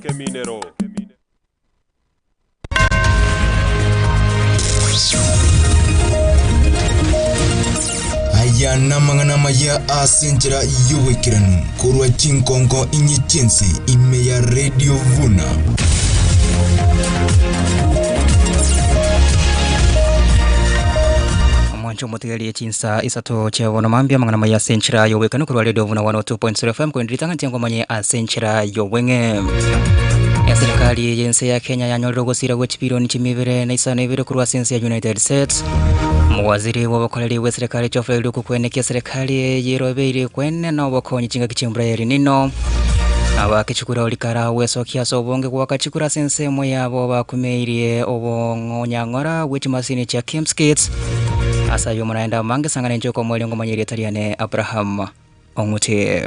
Speaker 8: Aya namang'ana amaya ase enchera y'oboikeranu korwa chinkonko inye chi'ense ime ya Radio Vuna.
Speaker 9: Omwancho omotigerie chinsa isato chia bono mambia amang'ana amaya ase enchera y'obwekanu korwa Radio Vuna 102.0 FM korende ritang'ani tiangomanye ase enchera y'obweng'e. Eserekari y'ense ya Kenya yanyorire ogosira gwe chibilioni chimia ibere na isano ibere korwa ase ense ya United States. Omowaziri bw'obokoreri bw'eserekari Geoffrey Luku kwenekia eserekari eye erobeire kwenena obokonyi chingaki chi'embura ya El Nino. Abakechukura orikara gwesokia ase obonge gwakachikura ase ensemo yabo bakumeirie obong'onyang'ora bwe chimasini chia KIEMS kits. Ase ayio omonaende amange sang'ana inche okomoerio ngomanye erieta riane Abraham Ong'uti.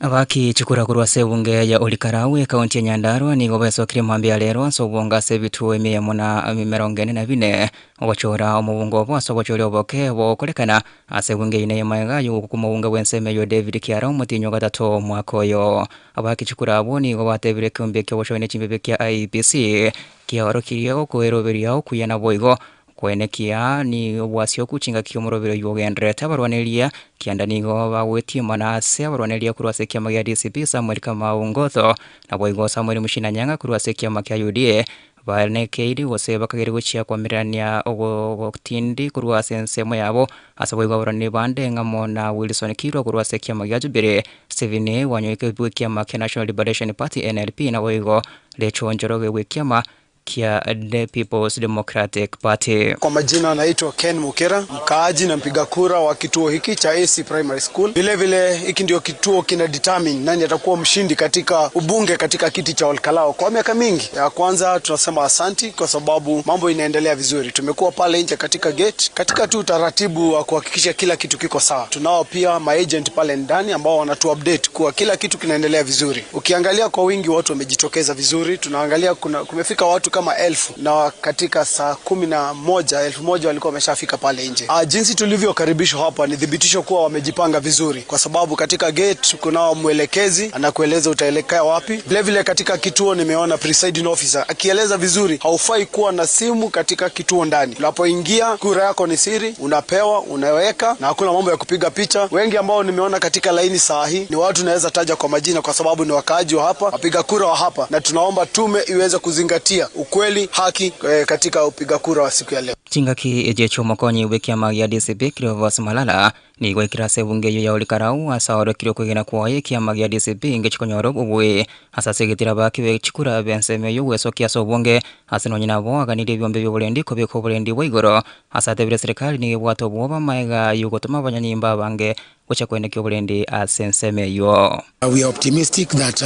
Speaker 9: Abaki chikura korwa ase ebunge ya Olkalau ekaunti ya Nyandarua nigo besokirie mambia rero ase obonge ase ebituo emia eyemo na emerongo ene na bine ogochora omobunge obo ase obochori oboke bogokorekana ase ebunge eyio neye magega y'ogokwa omobunge bw'ensemo eyio David Kiara omotienyi o gatato omwaka oyo. Abakichukura abwo nigo batebire ekeombe ki'obochori ne chimbibe kia IEBC kiaorokirie okoeroberia okuya naboigo Koenekia nigo chingaki omoroberi oyio ogendererete abarwaneria kianda nigo bagwetiemana ase abarwaneria korwa ase ekiama gia DCP Samuel Kamau Ngotho naboigo Samuel Muchina Nyang'a korwa ase ekiama kia UDA banekeiri gose bakageire gochia koamererania ogotindi korwa ase ensemo yabo ase boigo abarwaneri bande ng'amo na Wilson Kirwa korwa ase ekiama gia Jubilee Stephen Wanyoike bw'ekiama kia National Liberation Party NLP naboigo Rachel Njoroge bw'ekiama kia The People's Democratic Party.
Speaker 10: Kwa majina naitwa Ken Mukera, mkaaji na mpiga kura wa kituo hiki cha AC Primary School. Vile vile hiki ndio kituo kina determine nani atakuwa mshindi katika ubunge katika kiti cha Olkalau kwa miaka mingi. Ya kwanza tunasema asanti kwa sababu mambo inaendelea vizuri. Tumekuwa pale nje katika gate, katika tu utaratibu wa kuhakikisha kila kitu kiko sawa. Tunao pia maagent pale ndani ambao wanatu update kuwa kila kitu kinaendelea vizuri. Ukiangalia kwa wingi watu wamejitokeza vizuri, tunaangalia kuna kumefika watu kama 1000 na katika saa 11 1,000 walikuwa wameshafika pale nje. Jinsi tulivyokaribishwa hapa ni thibitisho kuwa wamejipanga vizuri, kwa sababu katika gate kunao mwelekezi anakueleza utaelekea wapi. Vile vile katika kituo nimeona presiding officer akieleza vizuri, haufai kuwa na simu katika kituo ndani. Unapoingia kura yako ni siri, unapewa, unaweka na hakuna mambo ya kupiga picha. Wengi ambao nimeona katika laini saa hii ni watu naweza taja kwa majina, kwa sababu ni wakaaji wa hapa, wapiga kura wa hapa, na tunaomba tume iweze kuzingatia ukweli, haki katika upiga kura wa siku ya leo.
Speaker 9: Chingaki eche ch'omokonyi bw'ekiama gia DCP Cleophas Malala Nigo ekero ase ebunge eyio ya Ol-Kalou ase aorokirie okwegena kwaye ekiama gia DCP ngechikonyora obobui ase ase egetira abaaki be chikura b'ensemo eyio gwesokia ase obonge ase nonye nabo aganirie ebiombe bi'oborendi kobeka oborendi bwa igoro ase atebire serikali nigo ebwate obwoba maega y'ogotoma abanyanyimbo abange gochia koenekia oborendi ase ensemo eyio.
Speaker 11: We are optimistic that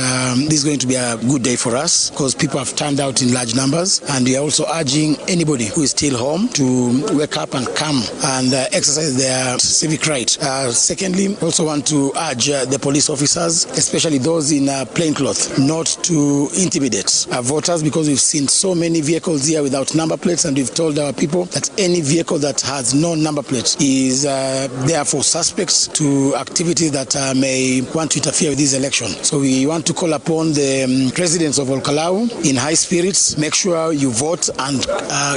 Speaker 11: this is going to be a good day for us because people have turned out in large numbers and we are also urging anybody who is still home to wake up and come and exercise their civic right. Secondly, also want to urge the police officers, especially those in plain clothes, not to intimidate voters because we've seen so many vehicles here without number plates and we've told our people that any vehicle that has no number plate is therefore suspect to activities that may want to interfere with this election. So we want to call upon the um, residents of Olkalau in high spirits, make sure you vote and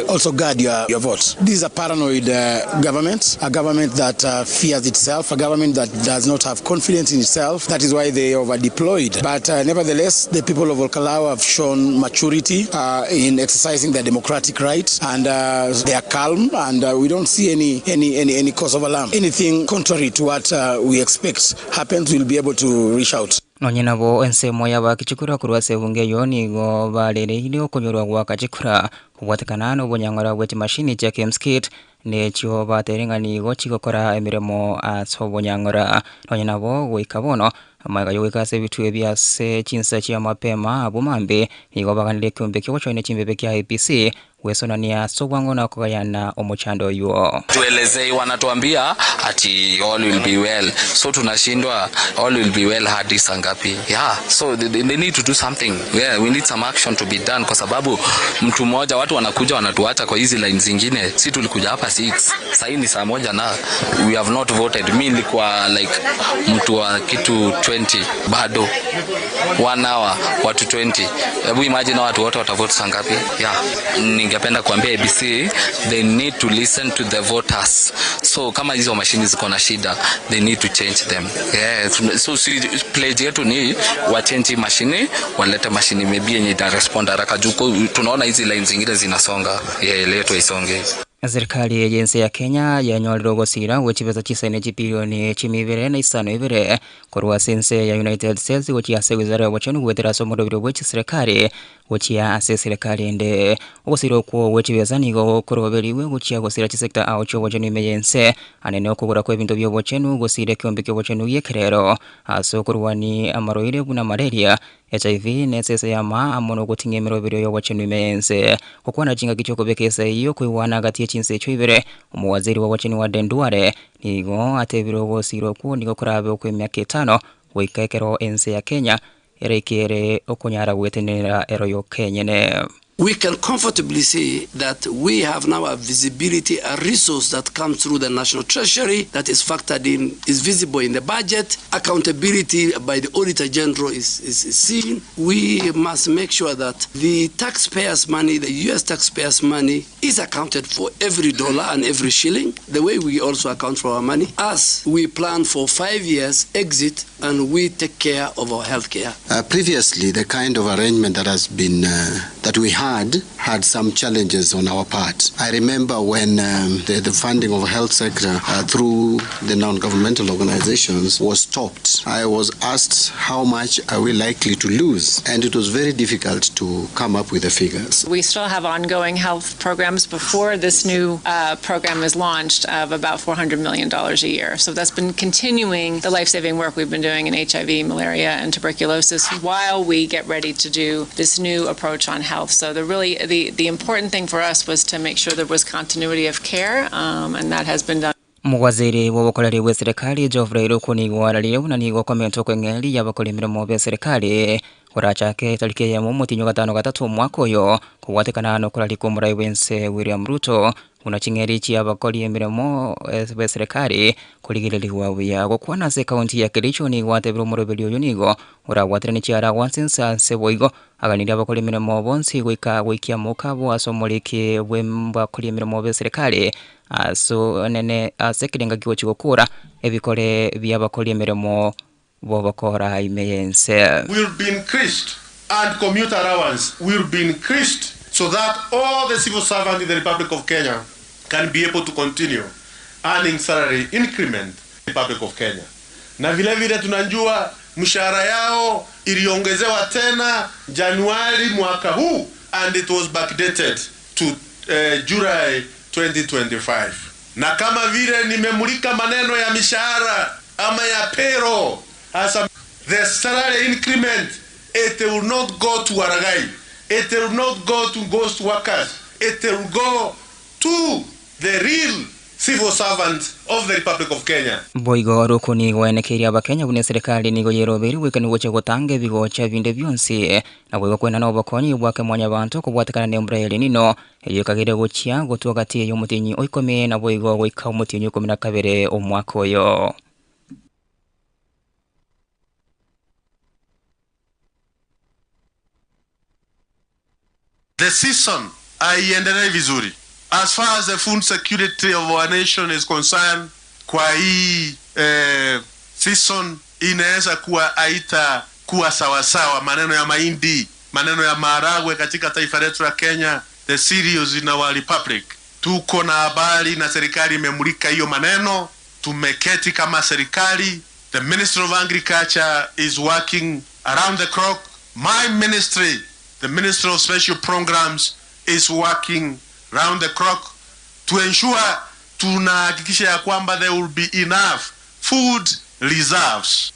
Speaker 11: also guard your, your vote. This is a paranoid government, a government that fears itself, a government that does not have confidence in itself. That is why they over deployed. But nevertheless, the people of Olkalau have shown maturity in exercising their democratic right and they are calm and we don't see any, any, any, any cause of alarm. Anything contrary to what we expect happens, we'll be able to reach out.
Speaker 9: Nonye nabo ensemo y'abaaki chikura korwa ase ebunge eyio nigo barereire okonyorwa goaka chikura kobwatekana nobonyang'ora bwe chimashini chia KEMS kit nechio bateire ng'a nigo chigokora emeremo ase obonyang'ora. Nonye nabo goika bono amaiga yogoika ase ebituo ebi ase chinsa chia mapema abwo mambia nigo baganirie ekeombe kiogochoina chimbebe kia IEBC Gwesonania ase obwango na kogayana omochando oyio.
Speaker 12: Tuelezei, wanatuambia ati all will be well, so tunashindwa all will be well hadi saa ngapi? Yeah, so they, they need to do something. Yeah, we need some action to be done, kwa sababu mtu mmoja, watu wanakuja wanatuacha kwa hizi line zingine. Si tulikuja hapa 6 sahii ni saa moja na we have not voted. Mi nilikuwa like mtu wa kitu 20 bado one hour watu 20. Hebu imagine watu wote watavote saa ngapi? Yeah, ningependa kuambia ABC they need to listen to the voters. So kama hizo mashini ziko na shida they need to change them. Yeah, so si pledge yetu ni wachange mashini, walete mashini maybe yenye ita respond haraka juu tunaona hizi line zingine zinasonga. Yeah, iletwe isonge.
Speaker 9: Eserikari y'ense ya Kenya yanyorire ogosira gwe chibesa chisaine chibilioni chimia ibere na isano ibere korwa ase ense ya United States gochia ase wizara y'obochenu goetera ase omorobiri bwe chiserekari gochia ase eserekari ende. Ogosira okwo gwe chibesa nigo gokoroberigwe gochia gosira chisekta ao chi'obochenu ime y'ense anene okogora kw'ebinto bi'obochenu gosira ekeombe ki'obochenu gi'ekerero ase okorwania amarwaire buna malaria HIV na esese y'amaa amo nogoting'ia emeroberio y'obochenu ime y'ense. Gokwana chingaki chi'okobeka esegi y'okoigwana gati ye chinse echio ibere, omowaziri bw'obochenu Aden Duale nigo atebire ogosirwa okwo nigo korabe okw'emiaka etano goika ekero ense ya Kenya eraikere okonyara gwetenenera ero yoka enyene.
Speaker 13: We can comfortably say that we have now a visibility, a resource that comes through the National Treasury that is factored in, is visible in the budget. Accountability by the Auditor General is, is, is seen. We must make sure that the taxpayers' money, the US taxpayers' money, is accounted for every dollar and every shilling, the way we also account for our money, as we plan for 5 years exit and we take care of our health care.
Speaker 14: Uh, previously, the kind of arrangement that has been uh, that we had had some challenges on our part. I remember when um, the, the funding of health sector uh, through the non-governmental organizations was stopped. I was asked how much are we likely to lose, and it was very difficult to come up with the figures.
Speaker 15: We still have ongoing health programs before this new uh, program is launched of about $400 million a year. So that's been continuing the life-saving work we've been doing in HIV, malaria, and tuberculosis while we get ready to do this new approach on health. So the really the, the important thing for us was to make sure there was continuity of care, um, and that has been done.
Speaker 9: Omowaziri bw'obokoreri bw'eserekari Geoffrey Ruku nigo ararire buna nigo okomentwa kw'eng'eria y'abakori emeremo b'eserekari korachake etariki eyemo omotienyi o gatano gatato omwaka oyo kobwatekana nokorarikwa omorai bw'ense William Ruto buna ching'eri chi'abakori emeremo b'eserekari korigererigwa buya. Gokwana ase ekaunti ya Kericho nigo atebire omoroberi oyo nigo orabwateranie chiaragwa ase ense ase boigo aganirie abakori emeremo bonsi goika goikia mokabo ase omoriki bw'abakori emeremo b'eserekari ase onene ase ekerenga kigochia gokora ebikore bi'abakori emeremo b'obokora ime y'ense.
Speaker 16: Will be increased and commuter allowance will be increased so that all the civil servants in the Republic of Kenya can be able to continue earning salary increment. Republic of Kenya. Na vile vile tunajua mshahara yao iliongezewa tena Januari mwaka huu and it was backdated to July 2025. Na kama vile nimemulika maneno ya mishahara ama ya payroll, hasa the salary increment, it will not go to Waragai, it will not go to ghost workers, it will go to the real civil servants of the Republic of Kenya.
Speaker 9: Boigo Ruku nigo aenekeirie Abakenya buna eserekari nigo yerobeire goika nigo gochia gotanga ebigocha binde bionsi na boigo koenana obokonyi bwake mwanyabanto kobwatekana na embura ya El Nino eyio ekageire gochia gotwa gati y'omotienyi o ikomi na boigo goika omotienyi o ikomi na kabere omwaka oyo.
Speaker 16: The season haiendelei vizuri as far as the food security of our nation is concerned. Kwa hii season inaweza kuwa haita kuwa sawasawa. Maneno ya mahindi, maneno ya maharagwe katika taifa letu la Kenya, the cereals in our republic. Tuko na habari na serikali imemulika hiyo maneno. Tumeketi kama serikali. The Minister of Agriculture is working around the clock. My ministry, the Ministry of Special Programs, is working round the clock to ensure tunahakikisha ya kwamba there will be enough food reserves.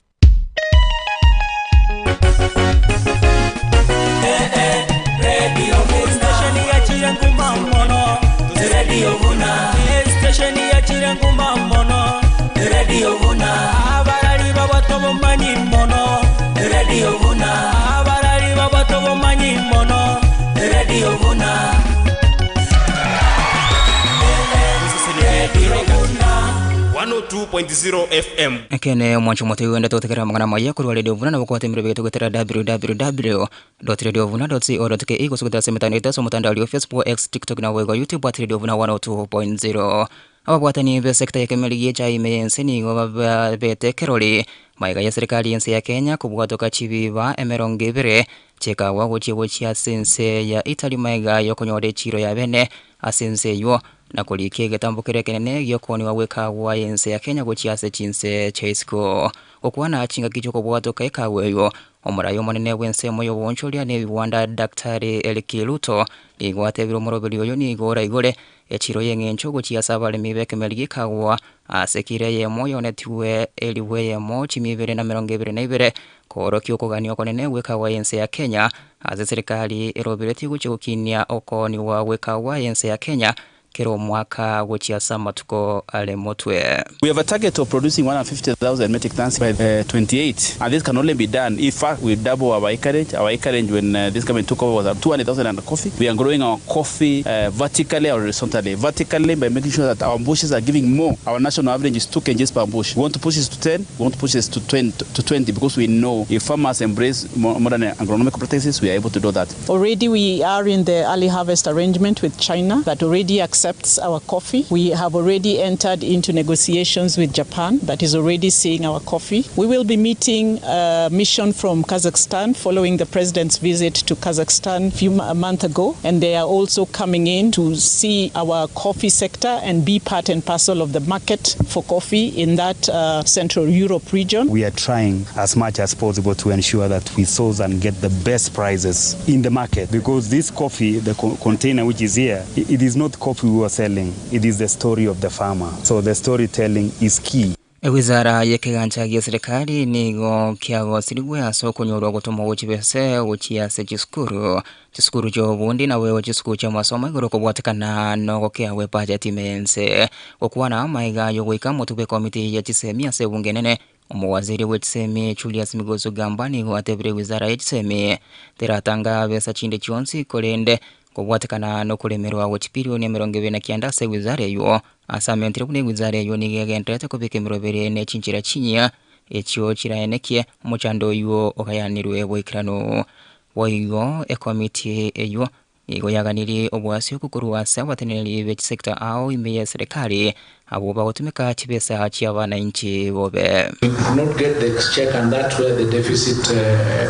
Speaker 17: 102.0 FM.
Speaker 9: Ekene omwancho omote oende togotegerera amang'ana amaya korwa Radio Vuna nabo kwate emerobio yaito goetera www.radiovuna.co.ke gose goetera ase emetandao yaito ase omotandao aria o Facebook, X, TikTok naboigo YouTube at Radio Vuna 102.0. Ababwatani b'esecta y'ekemeri gi'echae ime y'ense nigo babete ekerori magega y'eserikari y'ense ya Kenya kobwatoka chibiba emerongo ebere chi'ekawa gochia gochia ase ense ya Italy magega y'okonyora echiro ya bene ase ense eyio. Na korikia egetambo keria ekenene gi'okoonigwa gw'ekaagwa y'ense ya Kenya gochia ase chinse chia isiko. Gokwana chingaki chi'okobwatoka ekaagwa eyio, omorai omonene bw'ensemo y'oboonchoria na ebigwanda Daktari Eric Ruto nigo atebire omoroberi oyo nigo oraigore echiro y'eng'encho gochia ase abaremi b'ekemeri gi'ekaagwa ase kira eyemo yonetigwe elifu eyemo chimia ibere na emerongo ebere na ibere koorokia okogania okonene gw'ekaagwa y'ense ya Kenya ase serikali eroberetie gochia gokinia okoonigwa gw'ekaagwa y'ense ya Kenya kera omwaka gochia ase amatuko are motwe.
Speaker 18: We have a target of producing 150,000 metric tons by 28 and this can only be done if first we double our acreage. Our acreage when this government took over was 200,000 under coffee. We are growing our coffee vertically or horizontally. Vertically by making sure that our bushes are giving more. Our national average is 2 kgs per bush. We want to push this to 10, we want to push this to 20 because we know if farmers embrace modern agronomic practices, we are able to do that.
Speaker 19: Already we are in the early harvest arrangement with China that already accepts our coffee. We have already entered into negotiations with Japan that is already seeing our coffee. We will be meeting a mission from Kazakhstan following the president's visit to Kazakhstan a few a month ago, and they are also coming in to see our coffee sector and be part and parcel of the market for coffee in that Central Europe region.
Speaker 20: We are trying as much as possible to ensure that we source and get the best prices in the market, because this coffee, the container which is here, it is not coffee we are selling, it is the story of the farmer. So the storytelling is key.
Speaker 9: Ewizara y'ekegancha gi'eserekari nigo kiagosirigwe ase okonyorwa gotoma gochia bese gochia ase chisukuru chisukuru chi'obobundi naboigo chisukuru chi'amasomo igoro kobwatekana nogokea gwe budget ime y'ense. Gokwana amaiga y'ogoika motwe bw'ekomiti ye chisemi ase ebunge enene omowaziri bwe chisemi Julius Migos Ogamba nigo atebire ewizara ye chisemi teratanga besa chinde chionsi korende kobwatekana nokoremerwa gwe chipirioni emerongo ebere na kianda ase ewizara eywo. Ase amentire buna ewizara eywo nigo egenderete kobeka emerobere ne chinchera chinyia echio chiraenekie omochando oywo ogayanirwe boikeranu. Boigo ekomiti eywo nigo yaganirie obwasi okokorwa ase abateneneri be chisecta ao ime ye serikali Abwo bagotumeka chibesa chi'abanainchi bobe.
Speaker 17: We could not get the exchequer and that's where the deficit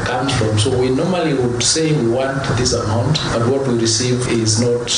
Speaker 17: comes from. So we normally would say we want this amount but what we receive is not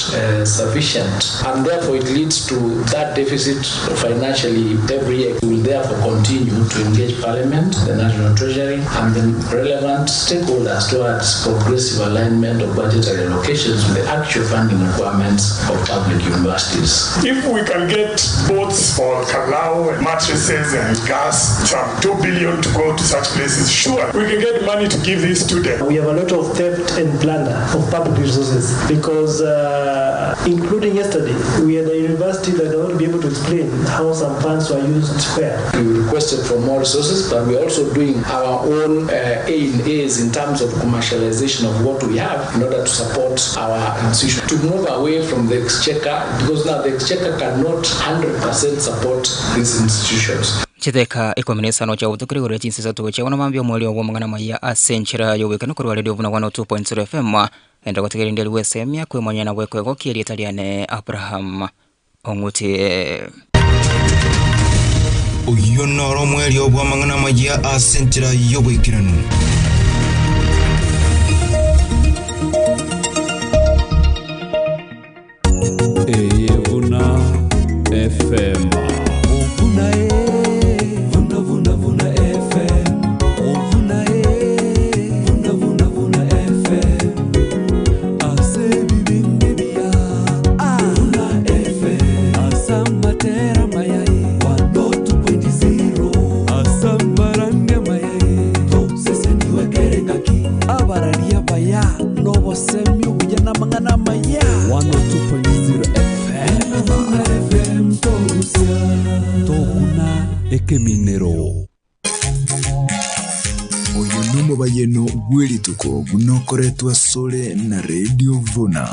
Speaker 17: sufficient and therefore it leads to that deficit financially every year. We will therefore continue to engage Parliament, the National Treasury and the relevant stakeholders towards progressive alignment of budgetary allocations with the actual funding requirements of public universities.
Speaker 21: If we can get boats for Kalau and mattresses and gas, some 2 billion to go to such places, sure, we can get money to give these students.
Speaker 22: We have a lot of theft and plunder of public resources because, uh, including yesterday, we had a university that cannot be able to explain how some funds were used where.
Speaker 17: We requested for more resources, but we're also doing our own uh, A and A's in terms of commercialization of what we have in order to support our institution. To move away from the exchequer, because now the exchequer cannot 100% support these institutions.
Speaker 9: Chideka ikomi na isano chia obotuko igoro ya chinsa isato chia bono mambia omweri obo amang'ana amaya ase enchera y'obwekano korwa Radio Buna 102.0 FM. Enda gotegerera inde rigwesemia kwemonyia na bwekoegokia erieta riane Abraham Ong'uti.
Speaker 8: Oyio noro omwerio bw'amang'ana amayia ase enchera y'oboikeranu.
Speaker 7: Eye Vuna FM. Vuna e, vuna vuna vuna FM. Vuna e, vuna vuna vuna FM. Ase bibinde bia. Vuna FM. Asamatera mayai. 102.0. Asambarania mayai. To sese niwe kerengaki. Abararia baya. Nobosemi obuya namang'ana amaya. 102.0 FM. Vuna FM togusia. Toguna ekeminero.
Speaker 8: Oyo nomobayeno bw'erituko buna okoretwa asore na Radio Vuna.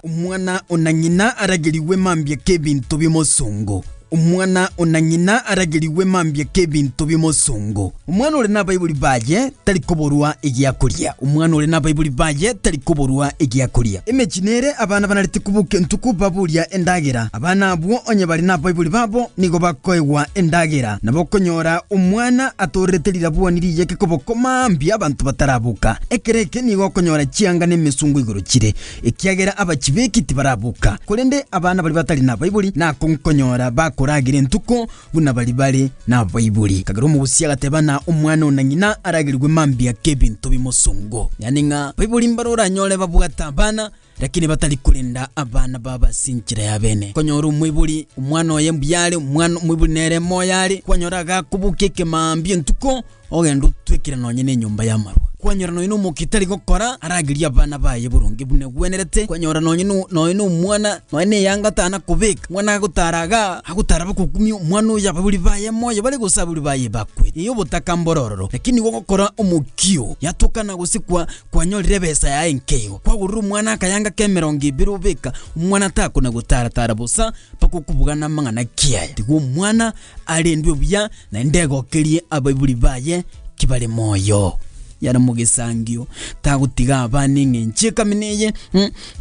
Speaker 23: Omwana ona ng'ina aragerigwe mambia k'ebinto bi'omosongo. Omwana ona ng'ina aragerigwe mambia k'ebinto bi'omosongo. Omwana ore nabaibori baye tari koborwa egiakoria. Omwana ore nabaibori baye tari koborwa egiakoria. Emechie nere abana banarete koboka entuko baboria endagera. Abana abwo onye bare nabaibori babo nigo bakoegwa endagera. Nabo okonyora omwana atorerete rirabwoni riyeke koboko mambia abanto bataraboka. Ekero eke nigo okonyora chianga nemesungo igoro chire, ekiagera abachibeki tibaraboka. Korende abana baria batari nabaibori nako nkonyora bakoragira entuko buna baria bare nabaibori. Ekagera omogusia agateba na omwana ona ng'ina aragerigwe mambia k'ebinto bimosongo. Yaani ng'a baibori mbare oranyore babwate abana lakini batari korenda abana babo ase enchera y'abene. Konyora omoibori omwana oye mbuya are, omwana omoibori nere moyo are, kwanyora agakobokia ekemaambia entuko, ogenda otwekire nonye na enyomba y'amarwa. Kwanyora nonye na omokia tari gokora, aragerie abana baye boronge buna egwenerete, kwanyora nonye no nonye na omwana nonye na eyanga tana kobeka, omwana agotara igaa, agotara bakokumia omwana oyo abaibori baye moyo bare gose abaibori baye bakwete. Ee obotaka mbore ororo, lakini nigo ogokora omokio, yatokana gose kwa kwanyorire ebesa yaye nkeigo, kwagorera omwana akayanga k'emerongo ebere obeka, omwana takona gotara-tara bosa mpaka okobuga namang'ana ki aya. Tiga omwana arendwe buya naende egokerie abaibori baye ki bare moyo. Yare mogesangio, tagotiga abana eng'encho ekamina eye,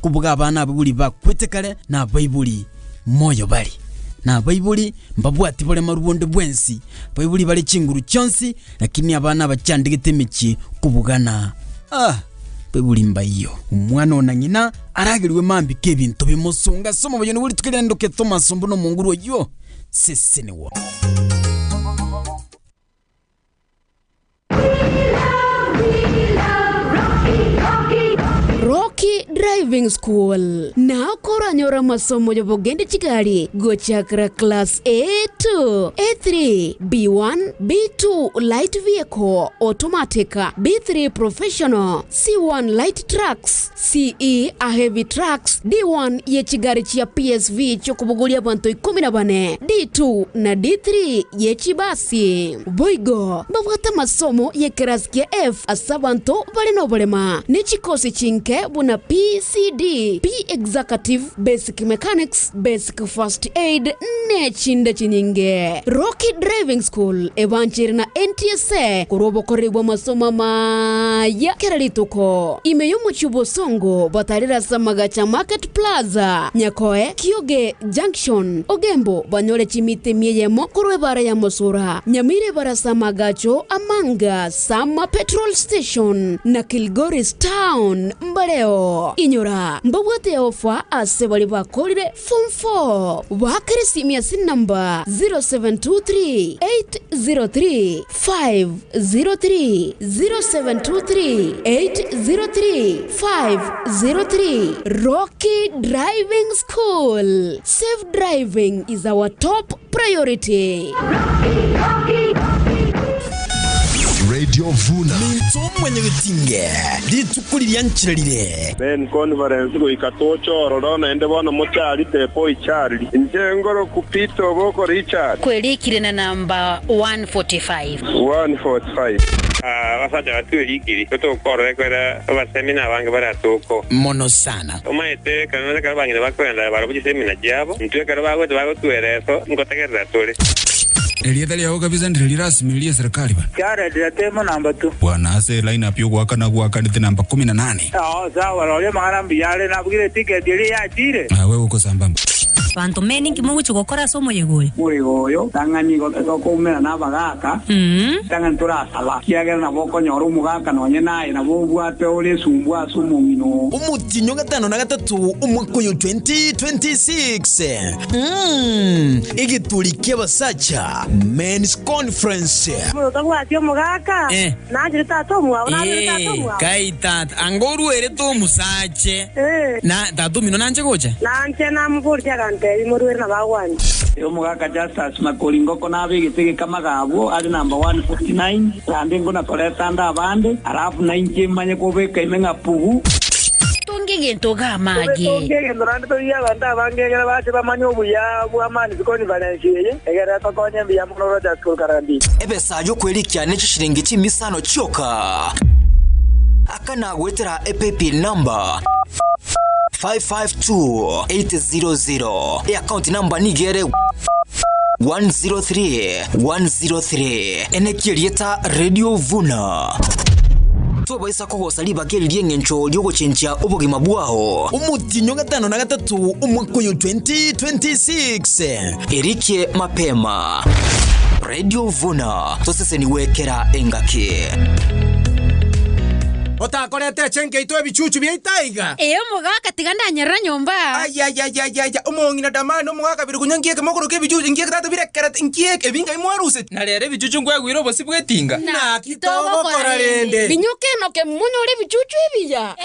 Speaker 23: kobuga abana abaibori bakwete kare na abaibori moyo bare. Na abaibori mbabwati boremaru bonde bwensi, abaibori bare chinguru chionsi, lakini abana abachandegete emechie kobugana ah! Abaibori mbaiyo. Omwana ona ng'ina aragerigwe mambia k'ebinto bimosonga ase omobayeno bwe rituko riaye ndoke Thomas buna omonguru oyio, sesenigwa.
Speaker 4: Rocky Driving School nao koranyore amasomo y'obogende chigari gochakera class A2, A3, B1, B2 light vehicle, automatic, B3 professional, C1 light trucks, CE a heavy trucks, D1 ye chigari chia PSV chiokobogoria abanto ikomi na bane, D2 na D3 ye chibasi. Boigo mbabwate amasomo y'ekerasi kia F ase abanto bare noborema, ne chikosi chinke buna PCE. ABCD, P Executive, Basic Mechanics, Basic First Aid ne chinde chinyinge. Rocky Driving School ebanchire na NTSA korwa obokoreri bw'amasomo amaya kera rituko. Ime y'omochie o Bosongo batarire ase amagacho a Market Plaza, Nyakoe, Kioge Junction, Ogembo banyore chimita emia eyemo korwa ebara ya Mosura, Nyamira ebara ase amagacho a Manga, Sama Petrol Station na Kilgoris Town mbareo. Inyora, mbabwate eofa ase baria bakorire Form 4. Baakere esimi ase enamba 0723 803 503, 0723 803 503. Rocky Driving School, safe driving is our top priority.
Speaker 8: Radio Vuna.
Speaker 23: Minto mwanyagetinge rituko riria nchera rire.
Speaker 1: Men Conference goika toche ororo naende bono mocharite Boy Charlie. Inche ngoroku Peter Oboko Richard.
Speaker 2: Kwerikire na namba 145.
Speaker 1: 145. Abasacha batwerikiri, totokorora ekiagera abasemina abange baratoko.
Speaker 23: Mono sana.
Speaker 1: Omanyete ekero ekero abang'ina bakoenda barabwo chisemina chiabo, intwe ekero bagocha bagotwera eso, ngotegerera tore.
Speaker 3: Erieta riao kabisa ndire rirasmi rie serikali bana.
Speaker 6: Jared Ratemo namba two.
Speaker 3: Bwana ase lineup yogoakana gwakanete namba kumi na nane.
Speaker 6: Oo sawa roria amang'ana mbuya are nabugire eticket eria yachire.
Speaker 3: Awe gokosambamba.
Speaker 24: Banto meni nki mogochia gokora ase omoyega oyo?
Speaker 6: Moyega oyo tang'ani igo tokoumera na abagaaka, tang'ani torasaba, ekiagera nabo okonyora omogaka nonye naye nabo obwate ore esumbu ase omong'ina oo.
Speaker 23: Omotienyi o gatano na gatato omwaka oyo 2026, mm, egeturi ki'abasacha, Men's Conference.
Speaker 25: Omonto tabwati omogaka,
Speaker 26: Eh.
Speaker 25: nanchire tata omwabo, nabere tata
Speaker 26: Ee,
Speaker 25: omwabo.
Speaker 26: kai tata, anga oruerete omosache.
Speaker 25: Eh.
Speaker 26: Na tata omino nanche gocha?
Speaker 25: Nanche namoboria agantebia, Moruere nabo agwancha.
Speaker 6: Omogaka Justus Makori Ngoko nabegete gekamaga abwo are namba 149, naende ngona-koreta ande abande, alafu nainche manye kobeka ime ng'a pugu.
Speaker 2: Tonga egento iga amage.
Speaker 6: Tobe tonge egento naende torigie abanto abange egere bache bamanye obuya bwa Man's Conference eye, egere etokonye mbuya mono Rogers Korkarandi.
Speaker 27: Ebesa y'okwerikia ne chishilingi chimisano chioka. Aka nagoetera epaybill number 552800. Eaccount number nigo ere 103103. Enekia erieta Radio Vuna. Tobaisa kogosa ribaga eri ri'engencho ri'ogochenchia obogima bwao.
Speaker 23: Omotienyi o gatano na gatato omwaka oyo 2026.
Speaker 27: Erikie mapema. Radio Vuna, tosesenigwe kera engaki.
Speaker 28: Otakorete echenke yaito ebichuchu biaito aiga.
Speaker 2: Ee omogaka tiga ndanyerera nyomba.
Speaker 28: Ayayayaya omong'ina Damani omogaka biri kunywa nkieke mokoroka ebichuchu nkieke tata birekerete nkieke ebi ngai mwaruseti.
Speaker 29: Na rero ebichuchu nkwegwire obosio bw'etinga.
Speaker 28: Naki togokora rende?
Speaker 4: Minyoka Enoke monyore ebichuchu ebiya.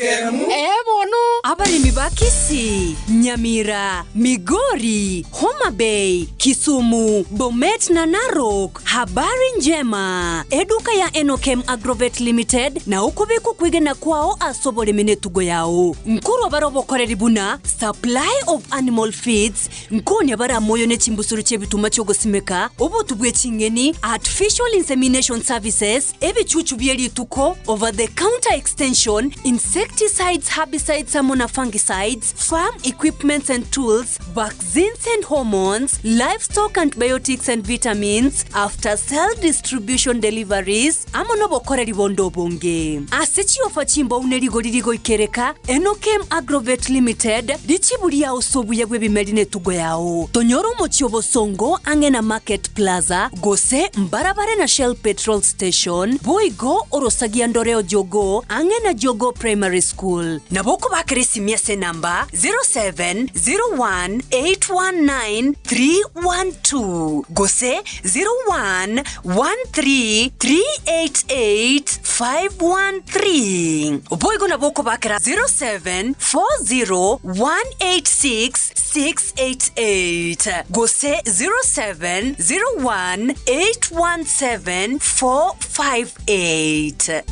Speaker 4: Ee bono.
Speaker 30: Abaremi ba Kisii, Nyamira, Migori, Homa Bay, Kisumu, Bomet na Narok, habari njema! Eduka ya Enokem Agrovet Limited nao okobeka okwegena kwao ase oboremi na etugo yao. Nkorwa bare obokoreri buna supply of animal feeds, Nkonya bare amoyo ne chimbusuro chi'ebituma chi'ogosimeka, obotu bwe ching'eni, artificial insemination services, ebichuchu bie rituko, over the counter extension, insecticides, herbicides amo na fungicides, farm equipments and tools, vaccines and hormones, livestock antibiotics and vitamins, after sale distribution deliveries, amo nobokoreri bonde obonge. Ase chiofa chimbou ne rigori rigoikereka, Enokem Agrovet Limited, richibu riao ase obuya bw'ebimeri n'etugo yao. Tonyore omochie o Bosongo ang'e na Market Plaza, gose mbarabare na Shell Petrol Station, boigo orosagia ndore o Jogoo ang'e na Jogoo Primary School. Nabo okobakera esimi ase enamba 0701819312 gose 0113388513. Boigo nabo okobakera 0740186688 gose 0701817458.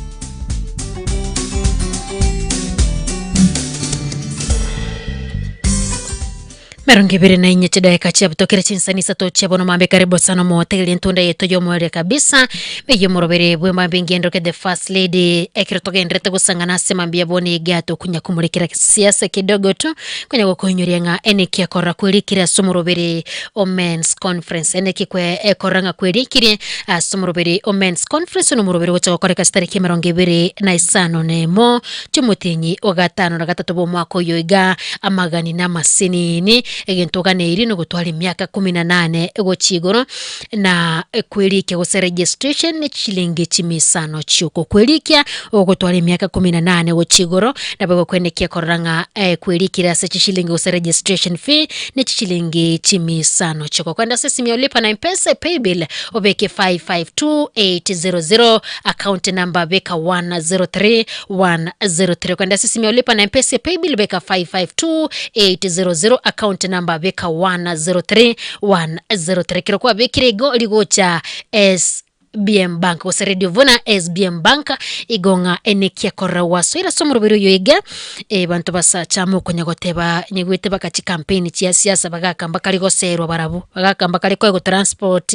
Speaker 2: Merongo ebere na inye chidaeka chiabutokire chinsani isato chia bono mambe karibu sana omotegeria entunda yeto y'omoerio kabisa meyio omorobere bw'emambe ngendoke the first lady ekero togenderete gosang'ana ase mambia bono iga tokunya komorekera siasa kidogo tu konya gokoinyoria ng'a eneki ekorora kwerikire ase omorobere o men's conference eneki kwe ekorora ng'a kwerikire ase omorobere o men's conference nomorobere ogocha gokoreka chitariki emerongo ebere na isano na emo Chiomotienyi o gatano na gatato bw'omwaka oyo iga, amagani na amasinini, egento oganeiri nogotwara emiaka kumi na nane gochia igoro, na kwerikia gose registration ne chilingi chimisano chioka. Okwerikia ogotwara emiaka kumi na nane gochia igoro, nabo egokwenekia korora ng'a kwerikire ase chishilingi gose registration fee ne chishilingi chimisano chioka. Kogenda ase esimi ya lipa na mpesa paybill obeke 552800 account number beka 103 103 kwenda sisi lipa na mpesa paybill beka 552800 account number beka 103 103 kero kwabekire igo rigocha SBM Bank gose Radio Vuna SBM Bank igo ng'a enekia korora gwasoire ase omoroberi oyo iga eh, banto basacha amo okonya goteba nyigwete baka chikampeni chia siasa bagaka mbakari goserwa barabwo bagaka mbakari koegwa transport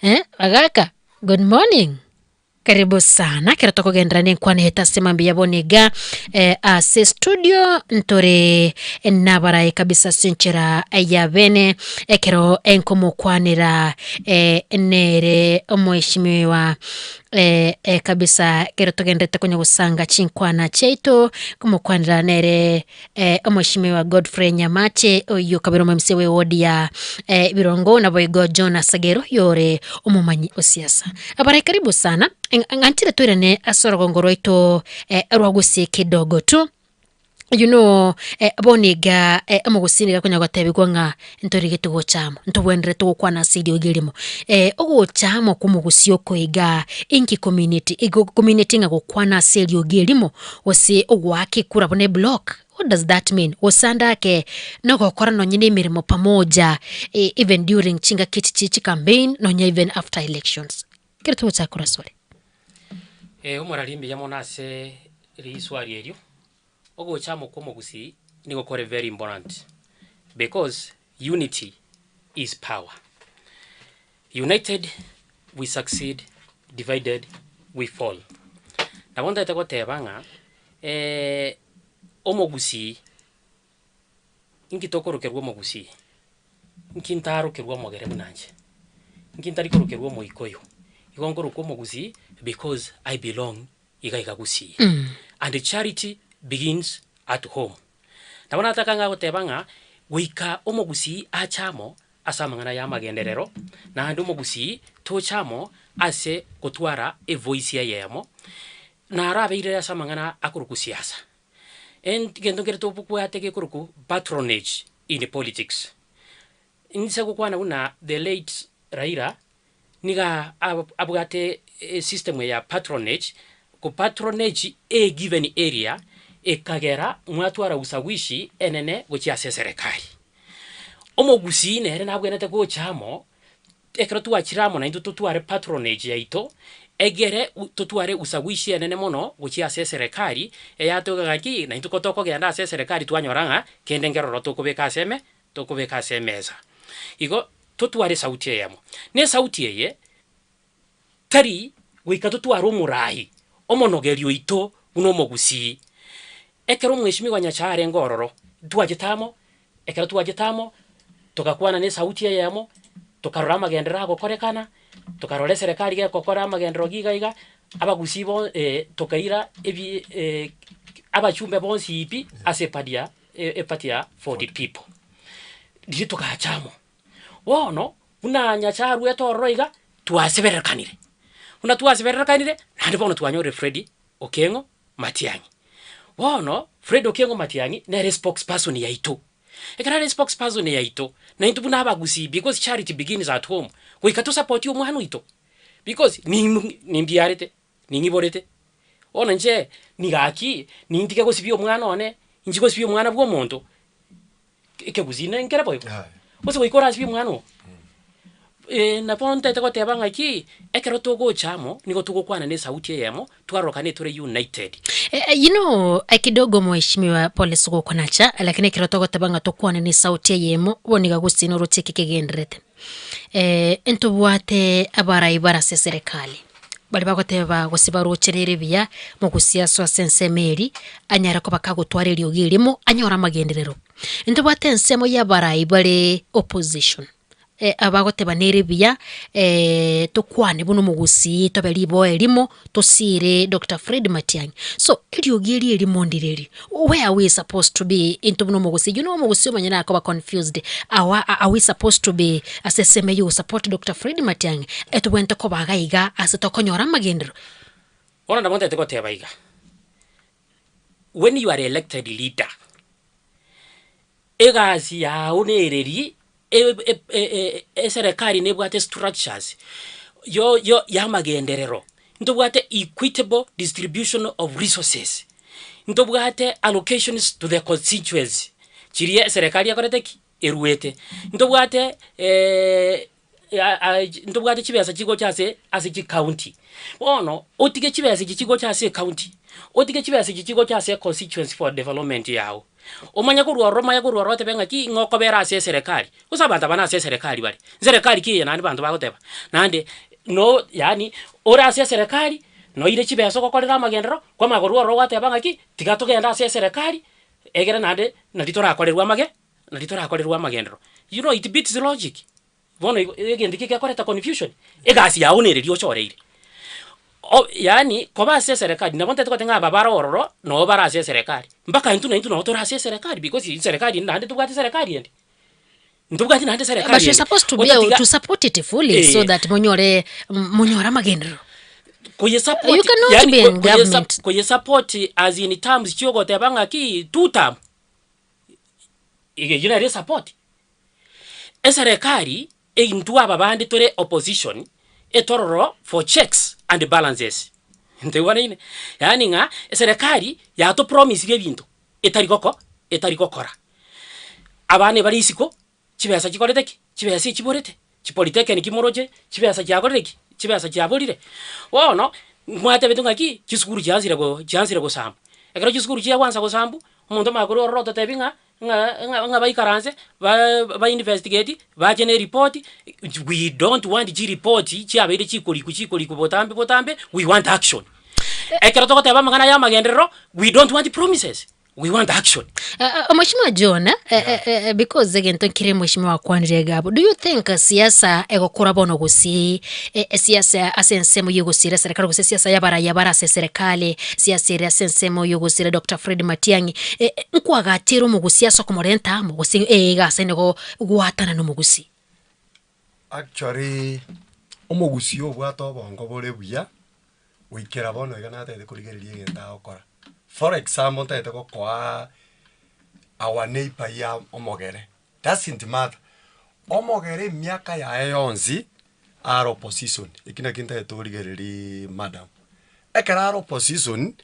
Speaker 2: eh, bagaka good morning. Karibu sana ekero tokogenderera nenkwana yaito ase mambia ya bono iga eh, ase studio ntore nabarae kabisa ase enchera ya bene ekero enkomokwanera eh, nere omoeshimiwa eh, eh, kabisa ekero togenderete konya gosanga chinkwana chiaito komokwanera nere Eh, Omweshimiwa Godfrey Nyamache oyio kabere omomisia bwe ward ya eh, Birongo naboigo John Sagero oyore omomanyi o siasa. Abarai karibu sana Eng- ng'anchire toirane ase orogongo rwaito eh, rwa gusii kidogo tu you know eh, bono iga eh, omogusii niga akonya gotebigwa ng'a ntorigete gocha amo, ntobwenerete gokwana ase eriogi erimo. Ogocha amo kw'omogusia oko igaa, inki community, igo community ng'a gokwana ase eriogi erimo, gose ogoaka ekura buna eblock, what does that mean? Gose ande ake nogokora nonye na emeremo pamoja even during chingaki echi chie chicampaign nonye even after elections. Ekero togochaka korwa asore.
Speaker 5: Omorari mbuya mono ase riswari erio. Ogocha amo kw'omogusii nigo kore very important because unity is power. United we succeed, divided we fall. Nabo ntagete goteba ng'a omogusii inki tokorokerwa omogusii? Nki ntarokerwe omogere buna inche? Nki ntari korokerwa omoikoyo? Igo nkorokwa omogusii because I belong iga iga gusii. And charity begins at home. Nabo nataka ng'a goteba ng'a goika omogusii ache amo ase amang'ana ya amagenderero, naende omogusii toche amo ase gotwara evoice eyemo, narabeire ase amang'ana akorokwa siasa. Egento nkere tobwate gekorokwa patronage in politics. Inse gokwana buna the late Raila, niga abwate esystem ya patronage, ko patronage a given area, ekagera mwatwara ushawishi enene gochia ase eserekari. Omogusii nere nabwenerete gocha amo, ekero twachire amo naintwe totware patronage yaito, egere totware ushawishi enene mono gochia ase eserekari, eyatoiga ng'a naintwe ko tokogenda ase eserekari twanyora ng'a kende nkeroro tokobeka ase eme tokobeka ase emesa. Igo totware esauti eyemo. Na esauti eye tari goika totware omorai, omonogeri oito buna omogusii. Ekero omweshimiwa Nyasae arenge ororo, ntwachete amo, ekero twachete amo, togakwana na esauti eyemo, tokarora amagenderero agokorekana, tokarora eserekari gegokora amagenderero giga iga, abagusii bo tokaira ebi abachumbe bonsi pi ase epadi ya eparty ya Ford people. Riria togacha amo, bono buna Nyasae aruete ororo iga, twasebererekanire, buna twasebererekanire, naende bono twanyorire Fred Okeng'o Matiang'i. Bono, Fred Okeng'o Matiang'i nere spokesperson yaito. Ekero are spokesperson yaito, naintwe buna abagusii because charity begins at home, goika tosapotie omwana oito, because nim nimbiarete. Ning'iborete. Bono inche nigaki, nintige gosibia omwana one, inchi gosibia omwana bwa omonto, ekegusii ne nkere boigo? Gose goika orasibie omwana oo? Nabo ntaete goteba ng'aki, ekero togocha amo, nigo togokwana na esauti eyemo, twarorokane tore united.
Speaker 2: You know, kidogo mheshimiwa pole sigokonacha, lakini ekero togoteba ng'a tokwane na esauti eyemo, bono iga gose noroche eke kegendererete. Ntobwate abarai bare ase eserekari, baria bagoteba gose baroche rere buya, mogusia ase ase ensemo eria, anyare koba kagotwara eriogi erimo, anyore amagenderero. Ntobwate ensemo ya abarai bare opposition, abagoteba nere buya tokwane buna omogusii tobe riboa erimo, tosiire Doctor Fred Matiang'i. So, eriogi eri erimo ndireri? Where are we supposed to be intwe buna omogusii? You know omogusii omonyene akoba confused, awa are we supposed to be ase esemo eywo gosupport Doctor Fred Matiang'i? Etobwenerete koba iga iga ase tokonyora amagenderero.
Speaker 5: Bono nabo ntagete goteba iga, when you are elected leader, Egasi yao nereri, eserekari nebwate structures yo yo yamagenderero, ntobwate equitable distribution of resources, ntobwate allocations to the constituency chiria eserekari ekorete ki? Eruete. Ntobwate ntobwate chibesa chigocha ase ase chicounty. Bono, otige chibesa echi chigocha ase ecounty, otige chibesa echi chigocha ase econstituency for development yago, omanye korwa ororo omanye korwa ororo otebe ng'aki ng'a okobera ase eserekari, gose abanto aba nase eserekari bare, nserekari ki eye naende abanto bagoteba, naende no yaani ore ase eserekari, noire chibesa ogokorera amagenderero, kwamanya korwa ororo gwateba ng'aki, tiga togende ase eserekari, egere naende nari torakorerwe amage. Nari torakorerwe amagenderero. You know it beats logic. Bono igo egento eke gekoreta confusion, egasi yago nere eria ochoreire. O yaani koba ase eserekari nabo ntaete goteba ng'a aba bare ororo, nabo bare ase eserekari, mpaka intwe naintwe nabo tore ase eserekari because eserekari ende naende tobwate eserekari ende. Ntobwati naende eserekari
Speaker 2: But you're
Speaker 5: ende.
Speaker 2: supposed to be
Speaker 5: Otatiga
Speaker 2: to support it fully so
Speaker 5: Eh.
Speaker 2: that monyore monyore amagenderero.
Speaker 5: Koyesupport
Speaker 2: You cannot
Speaker 5: yaani
Speaker 2: be in
Speaker 5: ko- koyesa
Speaker 2: government.
Speaker 5: koyesupport as in terms chiogoteba ng'aki two term. Eyio nere esapoti. Eserekari intwe aba bande tore opposition, etororo for checks and balances. Ntoigwanaine? Yaani ng'a eserekari yatopromisirie ebinto etari goko etari gokora. Abana ebare isiko, chibesa chikorete ki? Chibesa echiborete, chipolitechnic moroche, chibesa chiakorire ki? Chibesa chiaborire. Bono, mwatebete ng'aki, chisukuru chiansire go chiansire gosambwa. Ekero chisukuru chiagwansa gosambwa, omonto omanye korwa ororo ototebi ng'a ng'a ng'a ng'a baikaranse, ba ba investigate, bache na eripoti, we don't want chiripoti chiabeire chikorikwa chikorikwa botambe botambe, we want action. Ekero togoteba amang'ana ya amagenderero, we don't want promises. We want action.
Speaker 2: Mheshimiwa John, because egento nkere mheshimiwa akwanire iga abwo, do you think siasa egokora bono gose esiasa ase ensemo ya ogosira eserekari gose esiasa ya abaraya bare ase eserekari, siasa ere ase ensemo ya ogosira Doctor Fred Matiang'i, nkwagatere omogusi ase okomorenta amo gose iga ase nigo gwatana na omogusi?
Speaker 10: Actually, omogusi obwate obongo bore buya, goikera bono iga natagete korigereria egento agokora. For example ntagete gokoa our neighbour ya omogere, doesn't matter, omogere emiaka yaye yonsi are opposition, eki naki ntagete origereria madam. Ekero are opposition,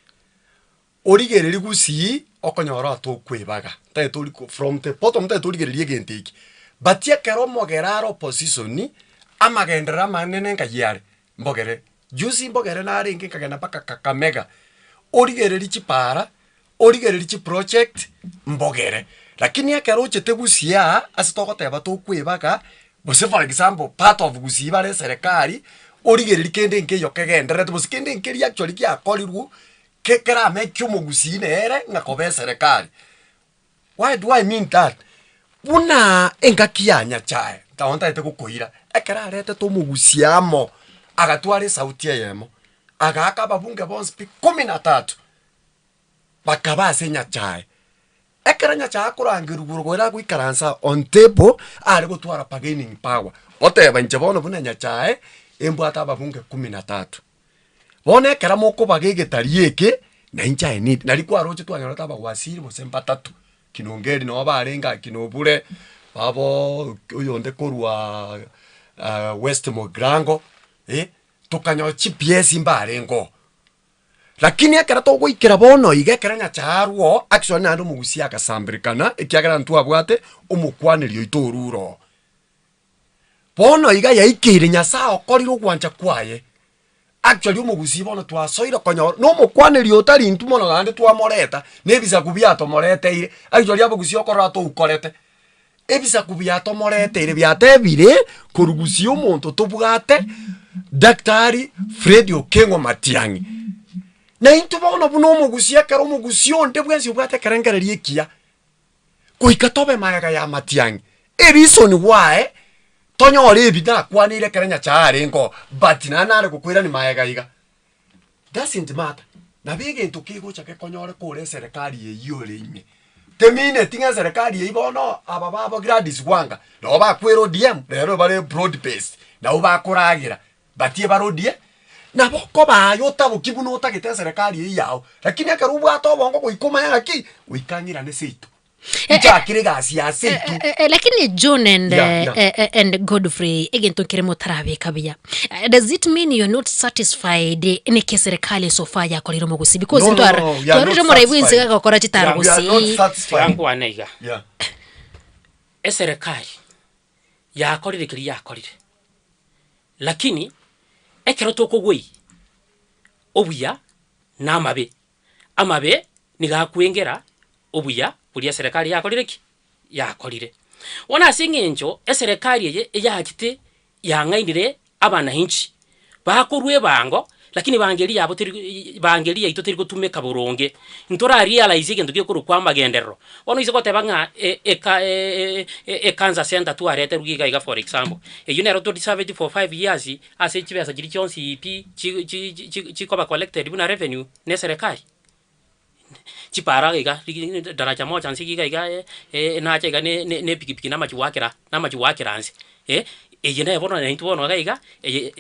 Speaker 10: origereria gusii okonyora tokwebaga, ntagete ori from the bottom ntagete origereria egento eke, but ekero omogere are opposition, amagenderero amanene nkai are, mbogere. Juzi mbogere narenge nkagenda mpaka Kakamega, origereria chipara, origereria chiproject, mbogere. Lakini ekero ochete gusii aa, ase togoteba tokwebaga, gose for example part of gusii bare eserekari, origereria kende nkeiyo kegendererete gose kende nkeria actually giakorirwe, ke kerameke omogusii nere ng'a koba eserekari. Why do I mean that? Buna engaki ya Nyachae, ntago ntagete gokoira, ekero aretete omogusia amo, agatwara esauti eyemo, agaaka ababunge bonsi pi kumi na tatu, bakaba ase Nyachae. Ekero Nyachae akorangerwa igoro goera agoikaransa on table, are gotwara bargaining power, oteba inche bono buna Nyachae, embwate ababunge kumi na tatu. Bono ekero mokobaga egetari eke, na inche I need, nari kwaroche twanyorete abagwasiri gose mbatato, kinongeri noo barenge aa kinobure, babo oyonde korwa west mugirango, eh, tokanyora chips mbarenge oo. Lakini ekero togoikera bono iga ekero nyachae arwe oo, actually naende omogusia agasamberekana ekiagera ntwabwate omokwaneri oito orure oo. Bono iga yaikeire Nyasaye okorire ogwancha kwaye. Actually omogusii bono twasoire konyora, na omokwaneri otari intwe mono naende twamoreta, na ebisaku biatomoreteire, actually abagusii okorora toukorete. Ebisaku biatomoreteire biatebire, korwa gusii omonto tobwate Daktari Fred Okengo Matiang'i. Na intwe bono buna omogusii ekero omogusii onde bwensi obwate ekerengererio ekiya, goika tobe magega ya Matiang'i, ereason why tonyore ebi nakwaneire ekero Nyachae arenge oo, but naende nare gokoirania magega iga, doesn't matter, nabo egento kegocha gekonyore kore eserekari eyio ore ime, temineti ng'a eserekari eyio bono aba babo Gladys Wanga, nabo bakwera ODM, rero bare broad based, nabo bakoragera, but ebare ODM, nabo okoba aye otaboki buna otagete eserekari eyio yago, lakini ekero obwate obongo goika omanye ng'aki, goika ng'irane seito. Nchakire egasi ya seito.
Speaker 2: Eh, eh, lakini John and,
Speaker 10: Yeah, yeah.
Speaker 2: eh, eh, and Godfrey egento nkere motarabeka buya Eh, does it mean you're not satisfied neke serikali so far yakorire omogusi because
Speaker 10: No, no,
Speaker 2: ntwar-
Speaker 10: no, we are
Speaker 2: twarorire
Speaker 10: not
Speaker 2: omorai bwense
Speaker 10: satisfied.
Speaker 2: gagokora chitaro
Speaker 10: Yeah, we are not
Speaker 2: gusii
Speaker 10: satisfied.
Speaker 5: Tiga nkwane iga.
Speaker 10: Yeah.
Speaker 5: Eserekari yakorire keria yakorire, lakini ekero tokogwei obuya na amabe, Amabe nigo akwengera obuya boria eserekari yakorire ki? Yakorire. Bono ase eng'encho eserekari eye eyachete yang'ainire abanainchi, bakorwa ebango lakini bango eria yabo teri bango eria yaito teri gotumeka boronge. Ntora realize egento gekorokwa amagenderero. Bono oise goteba ng'a e- eka ecancer center twareterwe iga iga for example, eywo nero to deserve for five years ase chibesa chiria chionsi pi chi chi chi chikoba collected buna revenue. Ne eserekari, chipara iga iga daraja moja nse iga iga nacha iga ne ne epikipiki namachi goakera namachi goakera nse eh, eye nere bono naintwe bono iga iga, eye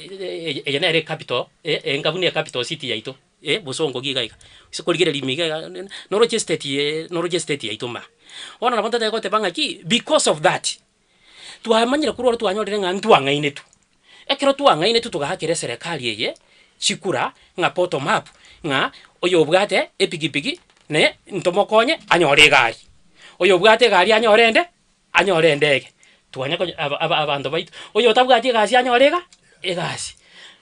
Speaker 5: eye nere ecapital enga buna ecapital city yaito bosongo iga iga. Ase korigereria ime iga iga noroche estate eye noroche estate yaito maa. Bono nabo ntotebe goteba ng'aki, because of that, twamanyire korwa oro twanyorire ng'a ntwang'ainetwe. Ekero twang'ainetwe togaakera eserekari eye chikura ng'a bottom up, ng'a oyobwate epikipiki ne ntomokonye anyore egari, oyobwate egari anyore ende anyore endege. Twanya konya aba aba abanto baito, oyotabwati egasi anyore iga egasi.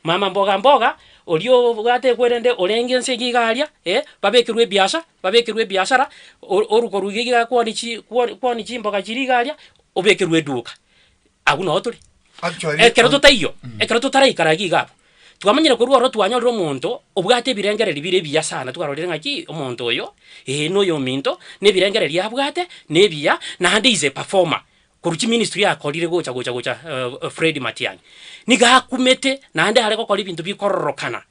Speaker 5: Mama mboga mboga, oria obwate ekwerende orenge ense eywo iga aria, eh, babekerwe ebiasha babekerwe ebiashara, o- oruko iga iga kwani chi kwani chimboga chiria iga aria, obekerwe eduka. Abwo noo tore.
Speaker 10: Actually,
Speaker 5: Ekero totaiyo, ekero totaraikara iga iga abwo, twamanyire korwa ororo twanyorire omonto obwate ebirengererio bire ebiya sana, twarorire ng'aki omonto oyo, ee noyominto, na ebirengererio abwate, na ebiya, naende is a performer. Korwa chiministry akorire gocha gocha gocha Fred Matiang'i, nigo akumete naende are gokora ebinto bikororokana.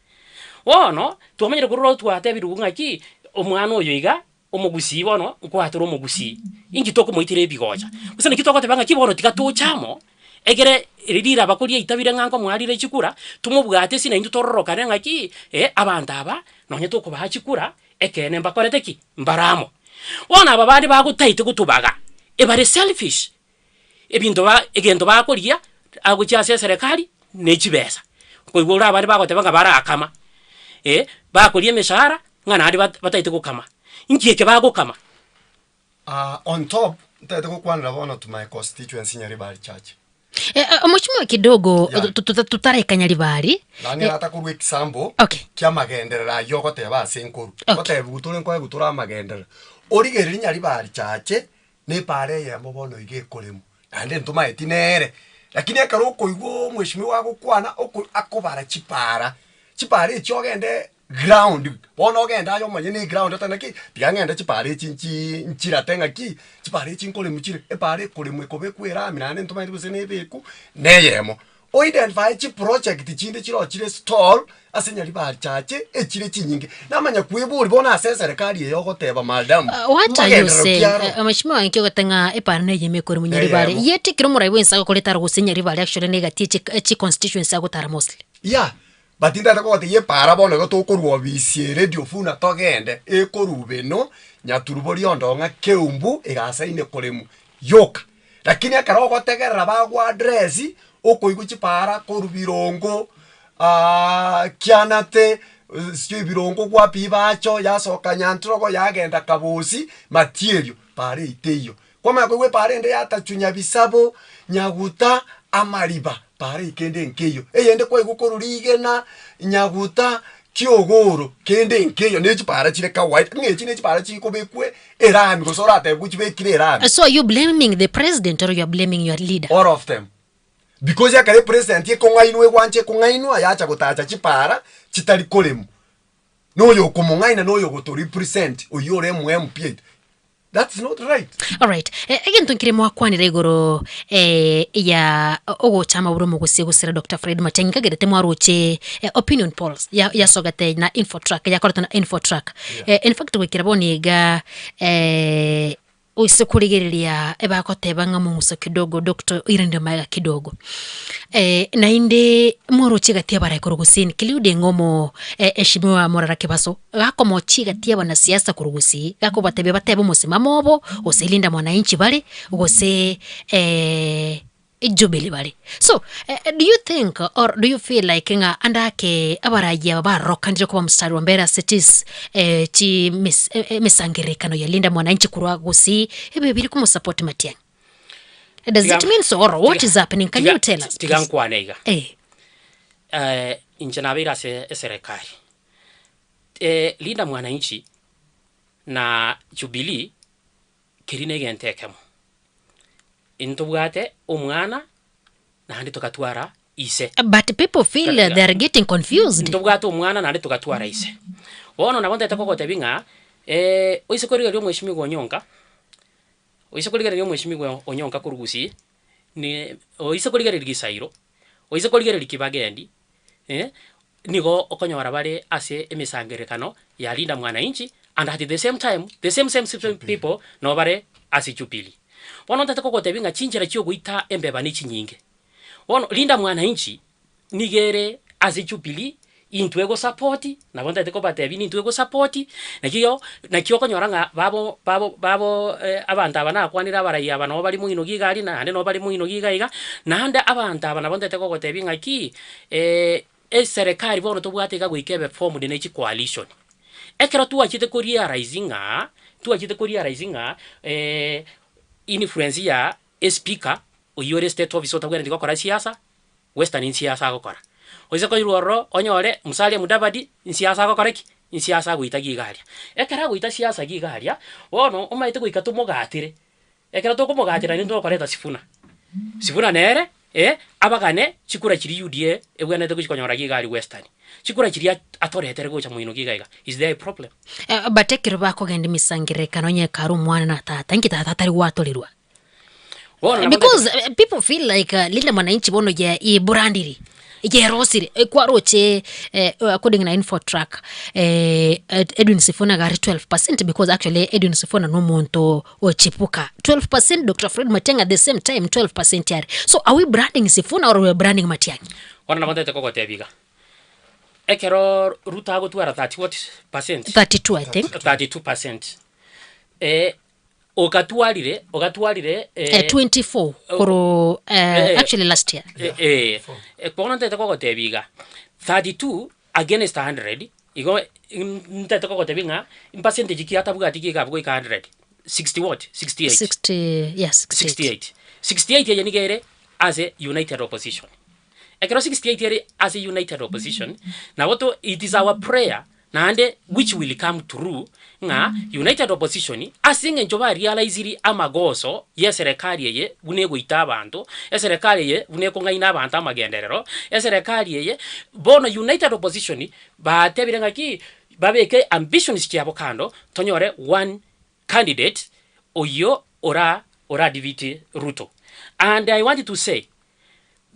Speaker 5: Bono, twamanyire korwa ororo twatebirwe ng'aki, omwana oyo iga. Omogusii bono nkwatora omogusii, inki tokomoitera ebigocha? Gose naki togoteba ng'aki bono tiga toche amo, egere riria riraba riaitabire ng'a nkomoarire chikura, tomobwate ase naintwe tororokane ng'aki eh abanto aba, nonye tokobaa chikura, ekeene mbakorete ki? Mbare amo. Bono aba bande bagotaete gotobaga, ebare selfish, ebinto ba egento bakorigia, agochia ase eserekari, ne chibesa. Nkoigwa ore abande bagoteba ng'a barakama, eh, bakoria emeshahara, ng'a naende bat bataete gokama. Inki eke bagokama?
Speaker 10: Ah, on top, ntagete gokwanera bono to my constituency Nyaribari Church.
Speaker 2: Eh, eh, omochimoyo kidogo
Speaker 10: Yeah.
Speaker 2: totaraika Nyaribari.
Speaker 10: Nang'e natakorwa example
Speaker 2: Okay.
Speaker 10: kia amagenderero ayio ogoteba ase nkoru.
Speaker 2: Okay.
Speaker 10: Gotebiwa tore nkoegwa tore amagenderero. Origereria Nyaribari Church, na epaara eyemo bono iga ekoremwa, naende ntomaeti nere, lakini ekero okoigwa omweshimiwa agokwana oko akobara chipaara, chipaara echi ogende ground, bono ogende aye omanye na eground otebe naki, tiga ng'ende chipaara echi nchiii nchirate ng'aki, chipaara echi nkoremwa chire, epaara ekoremwa ekobekwa erami naende ntomaeti gose na ebeku, na eyemo. O identify chiproject chinde chiroo chire stall ase Nyaribari chache echire chinyinge. Namanya kweboria bono ase eserekari eye ogoteba madam,
Speaker 2: What are you
Speaker 10: magenderero
Speaker 2: saying?
Speaker 10: ki aro?
Speaker 2: Eh, Mheshimiwa inki ogoteba ng'a epara neyemo ekore mu Nyaribari?
Speaker 10: Neyemo.
Speaker 2: Yet ekero omorai bwensi agokoreta aro gose Nyaribari actually na egati echi echi constituency agotara mostly.
Speaker 10: Yeah, but ntagete kogotebia epara bono igo tokorwa obisi ere Radio Funa togende, ekorwa eno, Nyaturubo Riondong'a Keumbu egasaine koremwa yoka. Lakini ekero ogotegerera bagwa address, okoigwa chipaara korwa birongo kianate, sijui birongo gwapi ibacho, yasoka nyantrogo yagenda kabosi, matierio, paara eyio teiyo. Kwamanya koigwa epaara ende yatachu nyabisabo, nyaguta. Amariba para ekende nkeiyo, eyende kwaigwa korwa rigena, nyaguta, kiogoro, kende nkeiyo ne chipara chire kawaida, ng'a echi ne chipara chikobekwa erami gose oratebigwe chibekire erami.
Speaker 2: So are you blaming the president or you are blaming your leader?
Speaker 10: All of them. Because ekero epresident ekong'ainwa egwancha ekong'ainwa yacha gotacha chipara chitari koremwa, na oyo okomong'aina na oyo ogoto represent oywo ore omo MP oito. That's not right.
Speaker 2: Alright. Eh, egento nkere mwakwanire igoro eh, ya ogocha amabura omogusie gosira Dr. Fred Matiang'i nkagerete mwaroche eh, opinion polls ya yasogete na Infotrack yakorete na Infotrack. Eh, in fact goikera bono iga eh, oise korigereria ebagoteba ng'a mong'uso kidogo Dr. oiranire magega kidogo. Eh, naende mwaroche egati y'abarai korwa gusii including omo eh, heshimiwa Morara Kebaso Gakomochia egati y'abanasiasa korwa gusii, gakobatebia batebe omosimamo obo, gose Linda Mwananchi bare, gose Jubilee bare. So, do you think or do you feel like ng'a ande ake abarai aba barokanire koba mstari wa mbere ase chis chi mis emesangererekano ya Linda Mwananchi korwa gusii, ebibe biri komosupport Matiang'i? Does it mean so or what is happening? Can you tell us
Speaker 5: Tiga
Speaker 2: please?
Speaker 5: nkwane iga.
Speaker 2: Eh.
Speaker 5: Inche nabeire ase eserekari. Linda Mwananchi na Jubilee keria negento ekemo. Intobwate omwana naende togatwara ise.
Speaker 2: But people feel they are getting confused.
Speaker 5: Ntobwate omwana naende togatwara ise. Bono nabo ntagete kogotebia ng'a oise korigereria omweshimiwa Onyonka, oise korigereria omweshimiwa Onyonka korwa Gusii, ni oise korigereria Gisairo, oise korigereria Kibagendi, nigo okonyora bare ase emesangererekano ya Linda Mwananchi and at the same time, the same same same people nabo bare ase Jubilee. Bono ntagete kogotebia ng'a chinchera chia ogoita embeba ne chinyinge. Bono Linda Mwananchi nigo ere ase Jubilee, intwe egosupport, nabo ntagete kobatebia nintwe egosupport, naki igo naki okonyora ng'a babo babo babo abanto aba nakwanire abarai aba nabo bare moino iga aria naende nabo bare moino iga iga, naende abanto aba nabo ntagete kogotebia ng'aki. Eserekari bono tobwate iga goika ebe formed ne chicoalition. Ekero twachete ko realize ng'a, twachete ko realize ng'a influence ya espeaker oywo ore state office otabwenereti gokora siasa, western nsiasa agokora. Oise koirwa ororo onyore Musalia Mudavadi nsiasa agokora ki? Nsiasa agoita giga aria. Ekero agoita siasa giga aria, bono omanyete goika tomogatere. Ekero tokomogatera intwe tokoreta Sifuna. Sifuna nere eh, abagane chikura chiria UDA ebwenerete gochia konyora giga aria Western. Chikura chiria atoretere gocha moino giga iga, is there a problem?
Speaker 2: But ekero bakogenda emisangererekano onye kare omwana na tata, inki tata atari gwatorerwa?
Speaker 5: Bono nabo
Speaker 2: Because people feel like Linda Mwananchi bono ye yebrandiri yerosire eh, kwaroche eh, according na Infotrack eh, Ed- Edwin Sifuna gari 12% because actually Edwin Sifuna nomonto ochipuka 12% Dr. Fred Matiang'i at the same time 12% yare so are we branding Sifuna or we are branding Matiang'i?
Speaker 5: Bono nabo ntagete kogotebia iga, ekero Ruto agotwara 30 what percent?
Speaker 2: 32 I think.
Speaker 5: 32 percent eh, ogatwarire ogatwarire
Speaker 2: Eh, 24 koro eh, actually last year.
Speaker 5: Eh, eh, eh, bono ntagete kogotebia iga, 32 against 100, igo ntagete kogotebia ng'a percentage ki atabwati ki iga abwo goika 100, 60 what? 68.
Speaker 2: 60, yeah, 68.
Speaker 5: 68. 68 eye nigo ere ase united opposition. Ekero 68 ere ase united opposition, nabo to it is our prayer naende which will come true ng'a united opposition ase eng'encho ba realisiri amagoso ya eserekari eye buna egoita abanto, eserekari eye buna ekong'aina abanto amagenderero, eserekari eye, bono united opposition batebire ng'aki, babeke ambitions chiabo kando tonyore one candidate oyio ora ora defeat Ruto. And I want to say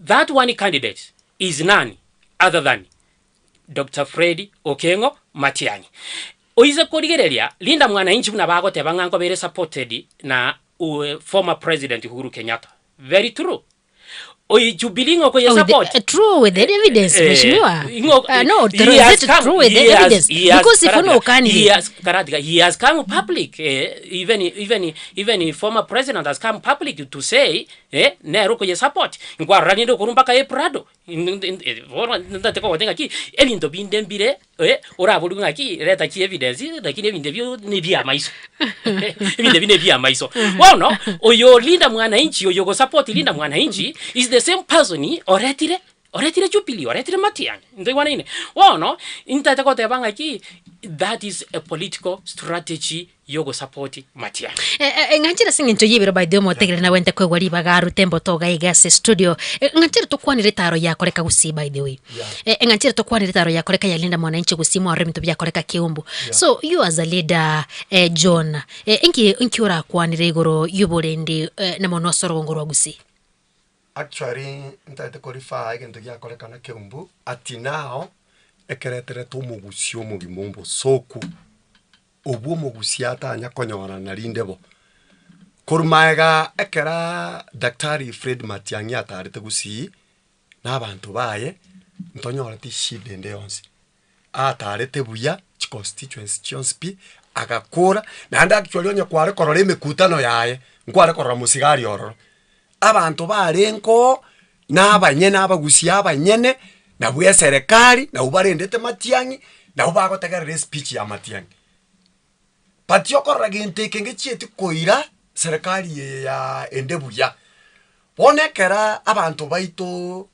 Speaker 5: that one candidate is none other than Doctor Fred Okengo Matiang'i. Oise korigereria Linda Mwananchi buna bagoteba ng'a nkoba ere supported na former President Uhuru Kenyatta. Very true. Oyi Jubilee ng'a okoye
Speaker 2: With the,
Speaker 5: support.
Speaker 2: true with the evidence,
Speaker 5: Eh,
Speaker 2: mheshimiwa.
Speaker 5: ing'o-
Speaker 2: No,
Speaker 5: he
Speaker 2: true, is
Speaker 5: has
Speaker 2: it
Speaker 5: come-
Speaker 2: true with the
Speaker 5: he has-
Speaker 2: evidence?
Speaker 5: he has-
Speaker 2: Because if
Speaker 5: Karatiga,
Speaker 2: uno okanire.
Speaker 5: he has- Karatiga, he has come public eh, even even even former president has come public to say eh, nere okoye support nkwarora rinde okorwa mpaka e Prado bono ntagete kogotebia ng'aki ebinto binde mbire. eh, oraborigwe ng'aki reta chi evidence lakini ebinto ebio na ebia amaiso ebinto ebio na ebia amaiso. Bono, oyo Linda Mwananchi oyo ogosupport Linda Mwananchi is the same person oretire oretire Jubilee, oretire Matiang'i, ntoigwanaine? Bono, ntaete goteba ng'aki that is a political strategy yogosupport Matiang'i.
Speaker 2: Ng'anchire ase eng'encho y'ebiro by the way omotegereri nabwenerete koegwa ribaga arute emboto iga iga ase studio. Ng'anchire tokwanere etaro yakoreka gusii by the way. Ng'anchire tokwanere etaro yakoreka ya Linda Mwananchi gusii mwarora ebinto biakoreka Keumbu. So you as a leader John, inki inki orakwanere igoro y'oborendi na mono ase orogongo rwa Gusii?
Speaker 10: Actually ntagete ko refer egento giakorekana Keumbu ati now ekereterete omogusii omogima obosoku. Obwo omogusia atanya konyorana rinde bo. Korwa magega ekera Daktari Fred Matiang'i atarete gusii na abanto baye, ntonyoreti shida ende yonsi. Atarete buya chiconstituency chionsi pi, agakora, naende actually onye kware korora emekutano yaye, nkware korora mosigari ororo. Abanto barenge oo, na abanyene abagusia abanyene, nabwo eserekari, nabwo barendete matiang'i, nabwo bagotegerera espeech ya matiang'i. But okorora gento eke ngechieti koira serikali eye ya ende buya. Bono ekera abanto baito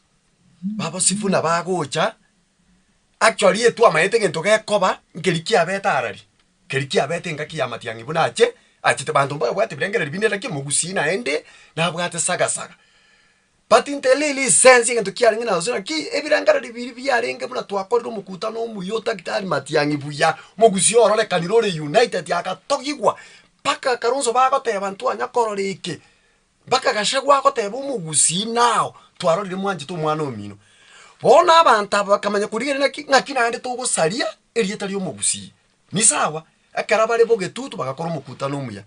Speaker 10: babosifu na bagocha, actually etwamaete egento gekoba, nkeri kiabete arari. Keria kiabete engaki ya matiang'i buna ache, achete banto mbabwate ebirengererio binde naki omogusii naende nabwate sagasaga. But in the really sense egento kiarenge na gose naki ebirengererio biria biarenge buna twakorire omokutano omuya otagitari matiang'i buya, omogusii ororekanire ore united agatogigwa mpaka Kalonzo bagoteba ntwanya korora eke, mpaka Gachagua agoteba omogusii now twarorire mwanchete omwana omino. Bono abanto aba bakamanya korigereria naki ng'aki naende togosaria erieta ria omogusii. Nisawa, ekero bare bogetutu bagakora omokutano omuya,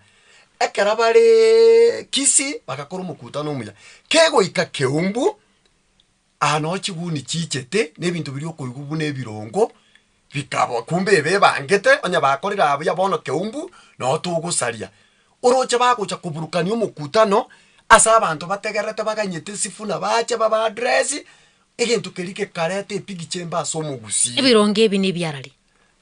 Speaker 10: ekero bareeee Kisii bagakora omokutano omuya, kegoika Keumbu, aa noo chiguni chiichete na ebinto biria okoigwa buna ebirongo, bikaba kumbe ebe ebangete onye bakorire aa buya bono Keumbu, noo togosaria. Oroche bagocha koburukania omokutano, ase abanto bategererete baganyete sifuna bache baba address, egento keria gekareta epigicha embe ase omogusii.
Speaker 2: Ebirongo ebi nebiarari.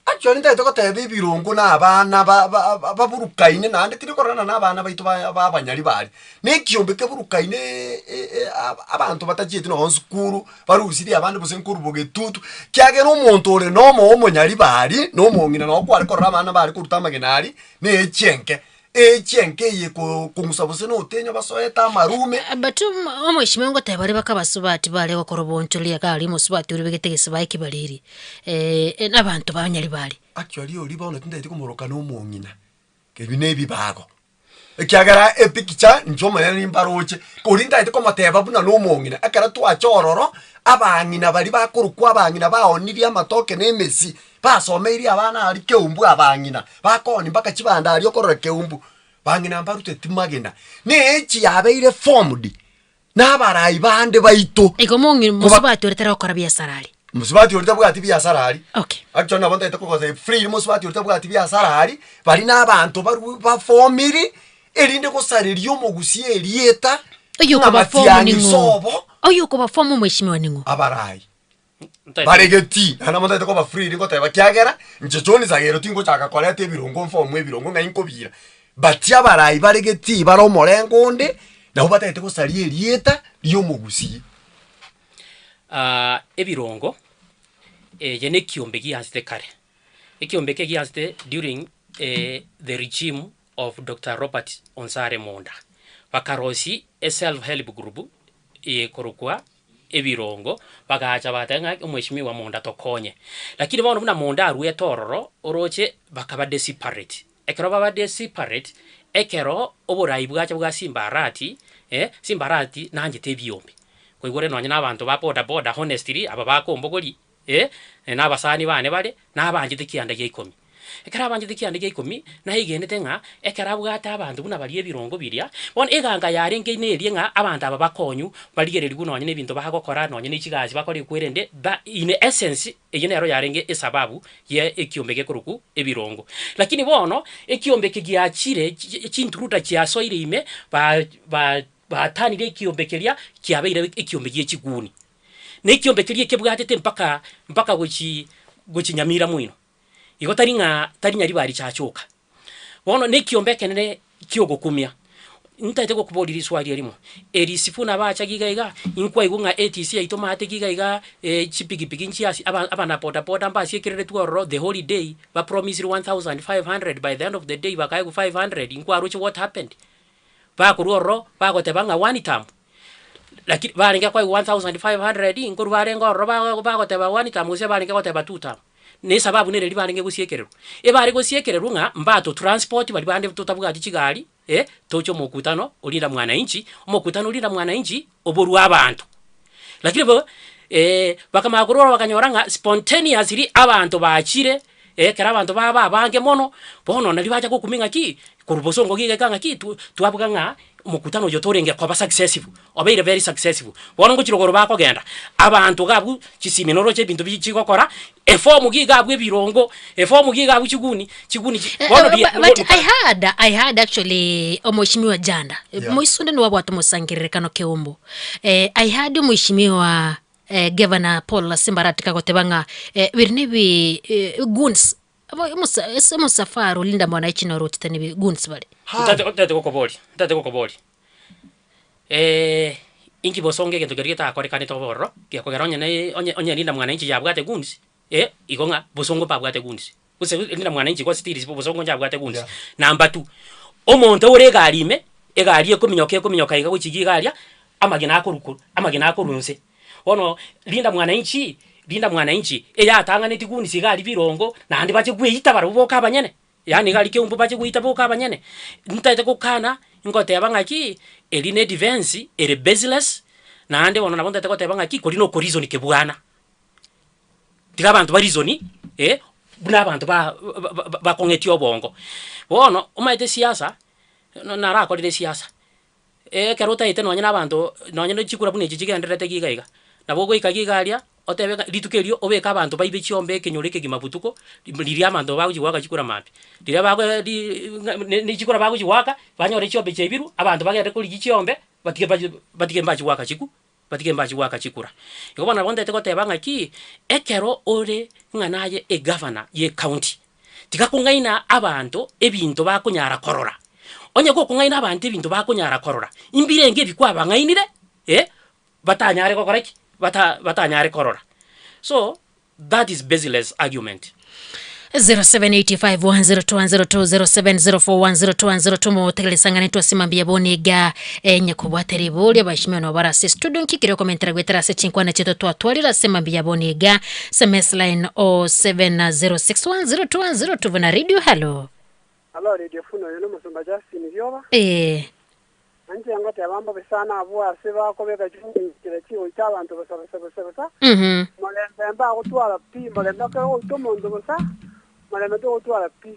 Speaker 10: Actually ntagete goteba ebirongo na abana ba- ba- ba- baburukaine naende tiri kororana na abana baito ba- ba abanyari baria, na ekiombe keburukaine e- e aba- abanto batachieti nonye sukuru, barusirie abande gose nkorwa bogetutu, kiagera omonto ore na omo omonyari baria, na omong'ina nabo kware korora abana bare koruta amagena aria, na echienke, echienke eye ko kong'usa gose na otenyo basoete amarume.
Speaker 2: But omweshimiwa ngoteba bare baka abasubati bare gokora oboonchoreria iga aria omosubati oria obegete egesibaa ekibariri, na abanto banyari bare.
Speaker 10: Actually oria bono tintageti komoroka na omong'ina, ebi na ebibago, ekiagera epikicha inche omonyene nimbaroche, oria ntagete komoteba buna na omong'ina, ekero twacha ororo, abang'ina baria bakorokwa abang'ina baonirie amatoke na emesi, Basomeirie abana aria keumbu abang'ina, bakoonia mpaka chibanda aria okorora keumbu, bang'ina mbaruteti magena. Na echi yabeire formed na abarai bande baito.
Speaker 2: Igo mong'ina mosubati oria tari gokora biasara aria.
Speaker 10: Mosubati oria tabwati biasara aria.
Speaker 2: Okay.
Speaker 10: Actually nabo ntagete kogosebia free mosubati oria tabwati biasara aria, baria na abanto barwe bafomiri, erinde gosareria omogusia erieta,
Speaker 2: Oyo
Speaker 10: ng'a
Speaker 2: okobafomu
Speaker 10: matiang'i
Speaker 2: ning'o?
Speaker 10: sobo.
Speaker 2: Oyo okobafomu omweshimiwa ning'o?
Speaker 10: Abarai. Baregeti, naende nabo ntagete koba free ngoteba kiagera, inche John Sagero tingochaka koreta ebirongo nform ebirongo ng'ai nkobiira. But abarai bare getii bare omorengo onde, nabo batagete gosaria erieta ria omogusii.
Speaker 5: Ebirongo, eye na ekiombe gianchete kare, ekiombe eke gianchete during the regime of Doctor Robert Onsare Monda, bakarosia eself help group ekorokwa ebirongo, bagacha bagateba ng'a omweshimiwa Monda tokonye. Lakini bono buna Monda aruete ororo, oroche bakaba desperate. Ekero baba desperate, ekero oborai bwacha bwa Simba Arati, Simba Arati nanchete ebiombe. Koigwa nonye na abanto ba boda boda honestly, aba bakombogoria, na abasani bane bare, nabanchete kianda gia ikomi. Ekero abanchete kianda gia ikomi, naigenete ng'a ekero abwate abanto buna baria ebirongo biria, bono eganga yarenge neria ng'a abanto aba bakonywu, barigererigwe nonye na ebinto bagokora, nonye na chigasi bakora ekwerende, tha in essence eyio nero yarenge esababu ya ekiombe gekorokwa ebirongo. Lakini bono, ekiombe eke giachire chi chintruda chiasoire ime, ba ba batanire ekiombe keria, kiabeire ekiombe gie chiguni. Na ekiombe keria ekebwatete mpaka mpaka gochii. gochia Nyamira moino. Igo tari ng'a tari Nyaribari chachoka. Bono na ekiombe ekenene kia ogokumia, ntaete gokoboria riswali erimo, erisifu nabacha giga iga, inkwaigwa ng'a ATC yaito maate giga iga chipikipiki nchiasi aba abana boda boda mbasiekereretwe ororo the holiday, bapromisirwe 1500 by the end of the day bakaegwa 500, inkwaroche what happened? Bakorwa ororo, bagoteba ng'a one term, lakini barenge koegwa 1500 nkorwa barenge ororo bago bagoteba one term gose barenge goteba two term. Na esababu nere eria barenge gosiekererwa, ebare gosiekererwa ng'a mbato transport baria bande totabwati chigari eh, toche omokutano orinda mwananchi, omokutano orinda mwananchi oborwe abanto. Lakini bo bakamanya korwa ororo bakanyora ng'a spontaneously abanto bachire, ekero abanto baba abange mono, bono nario bacha gokumia ng'aki, korwa bosongo gigeka ng'aki twa twabuga ng'a omokutano oyo torenge koba successful, obeire very successful. Bono ngochia rogoro bakogenda, abanto iga abwo chisimi noroche ebinto bi chigokora, efomu giga abwo ebirongo, efomu giga abwo chiguni, chiguni chi bono
Speaker 2: But,
Speaker 5: ria
Speaker 2: but I heard, I heard actually omweshimiwa Janda
Speaker 5: Yeah.
Speaker 2: moisunde niwe abwate omosangererekano Keumbu eh, I heard omweshimiwa eh, Governor Paul Simbarati kagoteba ng'a eh, biri nebi eh, goons Abo omosa ase omosafara olinda mwananchi noro ochete nebi goons bare.
Speaker 5: Ntate ntate gokoboria, ntate gokoboria, inki bosongo egento keria getakorekanete obe ororo, gekogera onye naye onye onye linda mwananchi yabwate goons, eh, igo ng'a bosongo mbabwate goons, gose linda mwananchi igo still bosongo nchabwate goons. Number two, omonto ore egari ime, egari ekominyoka ekominyoka iga gochia iga aria, amagena akorwa korwa amagena akorwa nse. Bono linda mwananchi, linda mwananchi, eyatang'aneti goons iga aria birongo, naende bache kweita barabwo boka abanyene. Yaani iga aria keumbu bache goita boka abanyene, ntaete gokana, ngoteba ng'aki, eri ne edefense ere baseless, naende bono nabo ntaete goteba ng'aki, koria na okoreason kebwana. Tiga abanto ba reason eh, buna abanto ba ba bakong'etie obongo. Bono, omanyete siasa, narakorire esiasa. Ekero otaete nonye na abanto, nonye ne chikura buna echi chigendererete iga iga, nabo ogoika iga aria, otebe ng'a rituko erio obeke abanto baibe chiombe ekenyoro ekegima botuko, riria abanto bagochi goaka chikura mambia. Riria bago ri ng'a ne ne chikura bagochi goaka, banyore chiombe chiaibirwe, abanto bagende korigia chiombe, batige bachi batige mbachi goaka chiku batige mbachi goaka chikura. Igo bono nabo ntaete goteba ng'aki, ekero ore ng'a naye egavana ya ecounty, tiga kong'aina abanto ebinto bakonyara korora. Onye gokong'aina abanto ebinto bakonyara korora, mbirenge ebi kwabang'ainire eh, batanyare gokora ki? Bata batanyare korora. So, that is baseless argument.
Speaker 2: 0785102102 0704102102 motegerere twasima mbuya bono iga enye kobwate riborio abashimiwa nabo bare ase studio nkikire okomentera gwetera ase chinkwana chiaito twatwarire ase mambia bono iga sms line 0706102102 buna radio hallo
Speaker 11: Hallo Radio Funa oyo nomosomba Justin Rioba.
Speaker 2: Eh.
Speaker 11: Inche ngoteba mbobe sana abwo ase bakobeka chinchera chigoita abanto bosa bosa bosa bosa. Morembe mbagotwara pi, morembe ekero ogoita omonto bosa, morembe togotwara pi.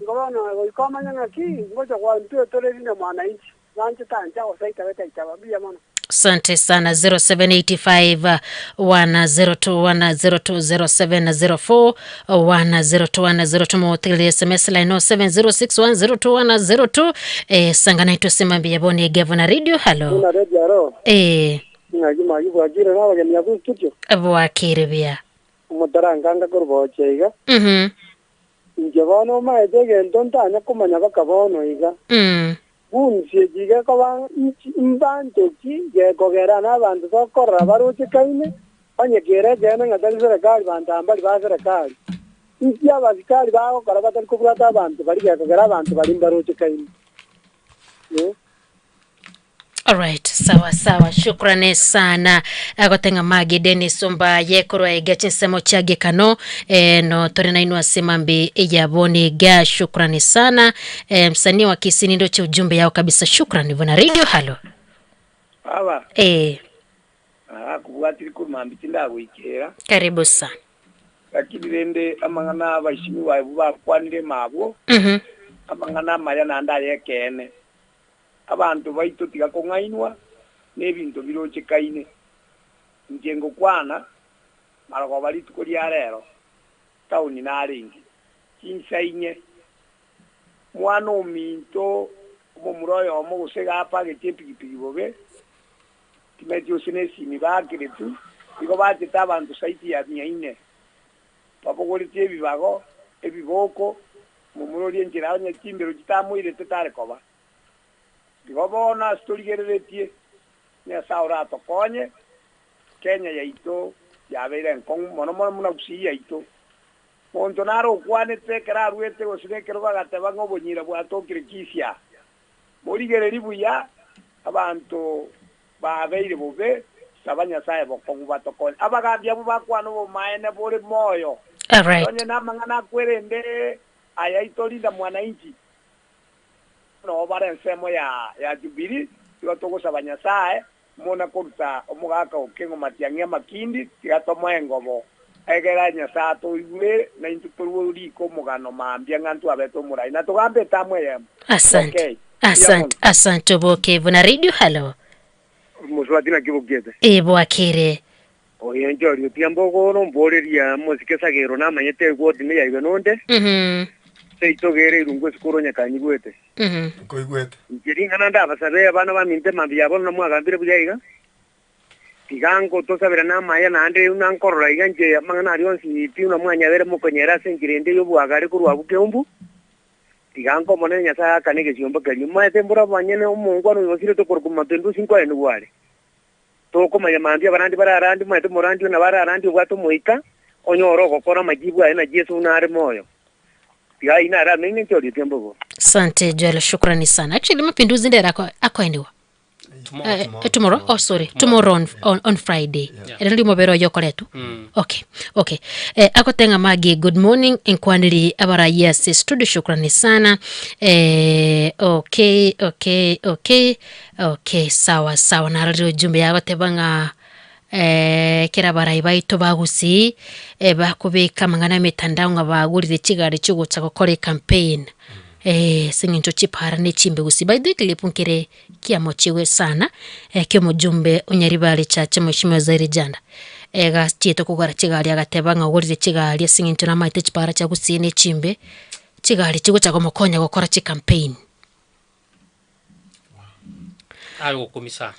Speaker 11: Igo bono goika omanye ng'aki, ngocha kwa intwe tore rinde mwananchi, ganche tancha gose aitabe taitaba. Mbuya mono.
Speaker 2: Asante sana 0785 102 102 0704 102 102 motegerere sms line 0706 102 102 eh, sangana itwe semambi yabone gavana radio hallo
Speaker 11: Buna radio aro,
Speaker 2: eh,
Speaker 11: ng'aki maki bwakire na abageni abwo studio,
Speaker 2: bwakire buya
Speaker 11: omotaranganga korwa bocha iga. Inche bono omaete egento ntanya komanya baka bono iga. Bunsi echi gekoba inchi mbanto ki gekogera nabanto tokorora barochekaine, onye kere ekeene ng'a tari serekari banto aba mbari ba serekari. Inki abasikari bagokora batari kobwata abanto baria gekogera abanto baria mbarochekaine? Eh.
Speaker 2: Alright, sawa sawa, shukrani sana agotenga magi Dennis Ombaye korwa iga chinsemo chia gekano eh, no tore nainwe ase mambi ya boni iga shukrani sana eh, msanii wa Kisii ndoche ujumbe yao kabisa shukrani bwana radio halo
Speaker 6: Baba,
Speaker 2: eh,
Speaker 6: akobwatiri korwa mambia tindagoikera,
Speaker 2: karibu sana
Speaker 6: lakini rende amang'ana abaishimiwa abwo bakwanire mabwo, amang'ana amaya naende aya ekeene. Abanto baito tiga kong'ainwa nebinto birochekaine. Inche ngokwana marogoba rituko ria rero, taoni narenge chinsa inye. Mwana ominto omomura oyomo gose iga apagetie epigipigi bobe, timeti gose nesimi baakeretwe, igo bachete abanto saidi ya mia ine. Babogoretie ebibago, ebiboko, momura oria enchera onye chimbero chitamoirete tare koba. Igo bono ase torigereretie, Nyasae oratokonye, Kenya yaito yabeire enkong'u mono mono buna Gusii yaito. Monto nare okwanete ekero aruete gose nekerogo agateba ng'a obonyira bwatokire Kisia. Morigererie buya abanto babeire bobe, saba Nyasae bokong'u batokonye. Abagambi abwo bakwana obomaene bore moyo.
Speaker 2: Alright.
Speaker 6: Onye namang'ana akwerende aya itorinda mwananchi, noo bare ensemo ya ya Jubilee, tiga togosaba Nyasae muna koruta omogaka o Keng'o Matiang'i amakindi, tiga tomoe engobo, egera Nyasae atoigwere, naintwe torue riko omogano mambia ng'a ntwabete omorai, na togambe etamu eyemo.
Speaker 2: Asante.
Speaker 6: Okay. Mbuya
Speaker 2: Asante,
Speaker 6: mono.
Speaker 2: asante oboke buna radio hello.
Speaker 12: Mosubati naki bokiete?
Speaker 2: Ee bwakire.
Speaker 12: Oyo inche oria otiga mbogoro mboreria mosike Sagero namanyete egwoti neyaigwe nonde, seito gere irungu esukuru onye kanyigwete.
Speaker 10: Nkoigwete.
Speaker 12: Inche ring'ana ndabasabe abana baminto emambia ya bono namwagambire buya iga, tiga ngotosabera namaya naende buna nkorora iga inche amang'ana aria onsi pi buna mwanyabere mokonyera ase enchera ende y'obwagare korwa abwo Keumbu, tiga nkomonene Nyasae aakane egesiomba keria. Omanyete mbore abanyene omongwana oyo osirete okorokwa Mapinduzi nkoenigwa are. Tokomanya mambia abarandi bararandie, omanyete omorandi oyo nabo ararandie obwate omoika, onyore ogokora amajibu aye na Yeso buna are moyo. Tiga ayio naro amenye inche orietie mbobe.
Speaker 2: Asante Joel, shukrani sana. Actually mapinduzi ndera ako akoendiwa.
Speaker 5: Tomorrow.
Speaker 2: Eh, eh, tomorrow. Oh sorry, tomorrow on, on, on Friday.
Speaker 5: Yeah.
Speaker 2: Ere ndi mobere oyo okoretwa.
Speaker 5: Mm.
Speaker 2: Okay, okay. Eh, agotenga magi good morning enkwaniri abarayi ase studio shukrani sana. Eh, okay, okay, okay. Okay, sawa sawa narorire ujumbe yagoteba ng'a eh, kera abarai baito ba Gusii eh, bakobeka amang'ana emetandao ng'a bagorire chigari chigocha gokora ecampaign eh, ase eng'encho chipara ne chimbe Gusii. By the way clip nkere kiamochigwe sana eh, kia omojumbe o Nyaribari Church Mheshimiwa Zaire Janda egachiete kogora chigari agateba ng'a ogorire chigari ase eng'encho namaete chipara chia Gusii ne chimbe, chigari chigocha komokonya gokora chicampaign.
Speaker 5: Aye gokumia sana.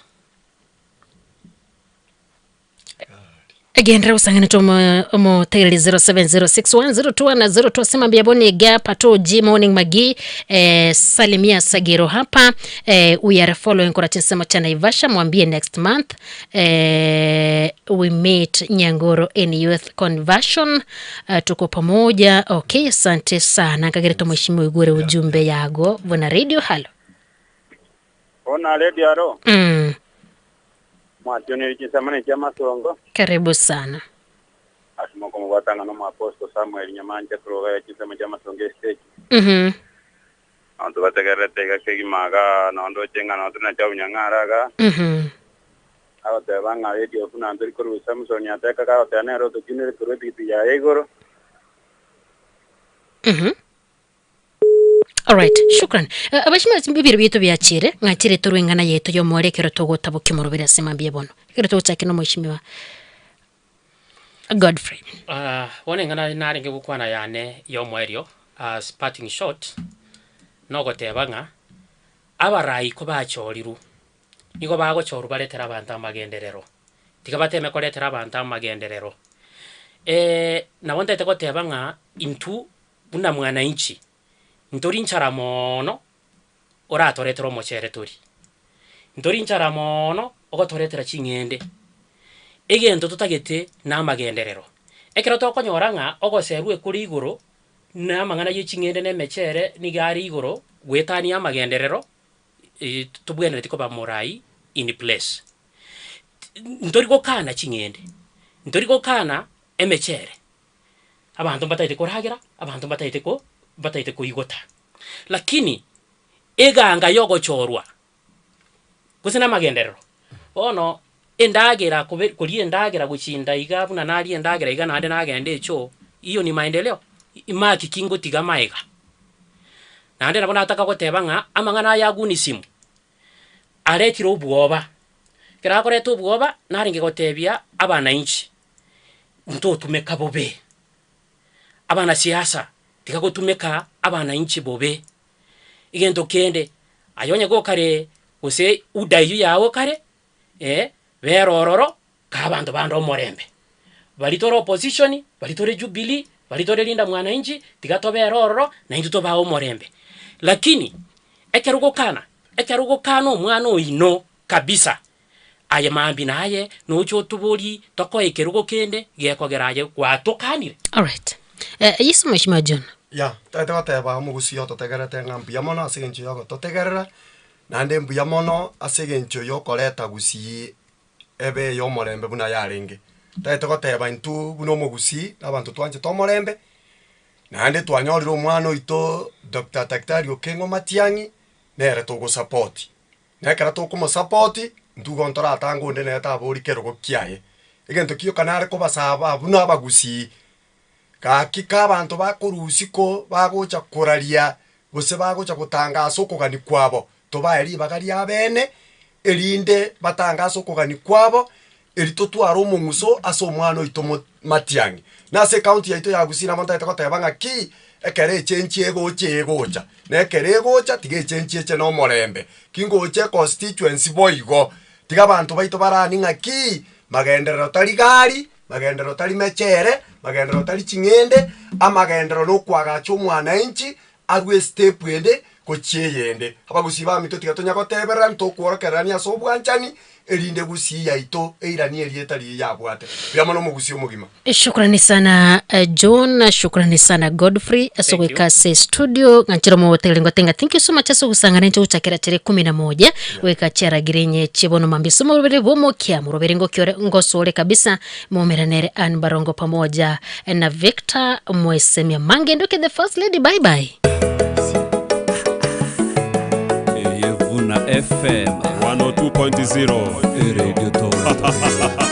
Speaker 2: Egenderera gosang'anete omo- omotegereri 0706102102 sema mbuya boni iga pato G morning magi eh, salimia sagero hapa eh, we are following kora chinsemo cha Naivasha mwambie next month eh, we meet Nyangoro in youth conversion eh, tuko pamoja okay asante sana nkagerete mheshimiwa igure ujumbe yago buna radio halo
Speaker 1: Ona radio aro
Speaker 2: mm,
Speaker 1: mwationire chisamani chia masongo
Speaker 2: karibu sana
Speaker 1: ase mokomobwatanga na omoapostle Samuel Nyamancha turoga ya chinsemo chia masongo estage
Speaker 2: mm
Speaker 1: Abanto bategererete iga kegima igaa, nonye ndoche ng'a nonye tore na chiabunyang'ara igaa, agoteba ng'a radio buna ntori korwa Samson ateka kagoteba nere otokinire korwa epigipigi yaye igoro.
Speaker 2: Alright, shukran. Uh, abashima ebiro bietu biachire ng'achire torwe eng'ana yetu y'omore ekero togotabokia omorobere ase mambia bono. Ekero togochaki na omweshimiwa Godfrey.
Speaker 5: Ah, bono eng'ana narenge gokwana yane y'omoerio as parting shot, nogoteba ng'a abarai kobachorirwe, nigo bagochorwa baretere abanto amagenderero, tiga bateme koretera abanto amagenderero. Nabo ntagete goteba ng'a intwe buna mwananchi, ntori nchara moono oratoretere omochere tori, ntori nchara moono ogotoretera ching'ende, egento totagete na amagenderero. Ekero tokonyora ng'a ogoserwa ekore igoro, na amang'ana ya ching'ende na emechere nigo are igoro goetania amagenderero, tobwenereti koba morai in place. Ntori gokana ching'ende, ntori gokana emechere, Abanto mbataete koragera, abanto mbataete ko mbataete koigota. Lakini eganga yogochorwa gose namagenderero, bono endagera kobe koria endagera gochinda iga buna naria endagera iga naende nagenda echoo, hiyo ni maendeleo? Maki ki ngotiga maega? Naende nabo nataka goteba ng'a amang'ana aya agunisimu, aretire obwoba, ekero akoreta obwoba, narenge gotebia abanainchi. Ntotumeka bobe, abanasiasa tiga gotumeka abanainchi bobe. Egento kende, aye onye gokare gose UDA eywo yago kare, bera ororo, kaa abanto bande omorembe. Baria tore opposition, baria tore Jubilee, baria tore Linda Mwananchi, tiga tobere ororo, naintwe tobae omorembe. Lakini, ekero ogokana, ekero ogokana omwana oino kabisa, aye mambia naye noche otoborie tokoe ekerogo kende gekogera aye gwatokanire.
Speaker 2: Alright. Eh, yes Mheshimiwa John.
Speaker 10: Ya, totagete goteba omogusii ototegerete ng'a mbuya mono ase eng'encho ya ogototegerera, naende mbuya mono ase eng'encho ya okoreta gusii ebe ey'omorembe buna yarenge. Totagete goteba intwe buna omogusii na abanto twanchete omorembe, naende twanyorire omwana oito Doctor Daktari Okeng'o Matiang'i, nere togosapoti. Na ekero tokomosapoti, intwe igo ntoratange onde nere tabori kerogo kiaye. Egento kioka nare kobasaba buna abagusii, gaki ka abanto bakorusia ko bagocha koraria gose bagocha gotangasa okogania kwabo, tobae ribaga riabene, erinde batangase okogania kwabo, eri totware omong'uso ase omwana oito mo matiang'i. Na ase ecounty yaito ya Gusii nabo ntagete goteba ng'aki, ekero echenchi egocha egocha, na ekero egocha tiga echenchi eche na omorembe. Kingocha econstituency boigo, tiga abanto baito baranie ng'aki, magenderero tari gari, magenderero tari mechere, magenderero tari ching'ende, amagenderero na okoagacha omwananchi, arwe estep ende gochia eyende. Abagusii baminto tiga tonya gotebererani tokworokererania ase obwanchani, erinde gusii yaito eiranie erieta riria yabwate. Mbuya mono omogusii omogima.
Speaker 2: Shukrani sana eh, John, shukrani sana Godfrey ase
Speaker 5: Thank you.
Speaker 2: goika ase studio ng'anchera omogotegereri ngotenga thank you so much ase ogosangana inche gochakera chire kumi na moja goika chiaragire inye chibono mambia ase omorobere bw'omokia morobere ngokiore ngosore kabisa Muumeranere Ann Barongo pamoja na Victor Mwesemia Mange Nduke the first lady bye bye.
Speaker 7: Eye Vuna FM 102.0 Radio Toronto.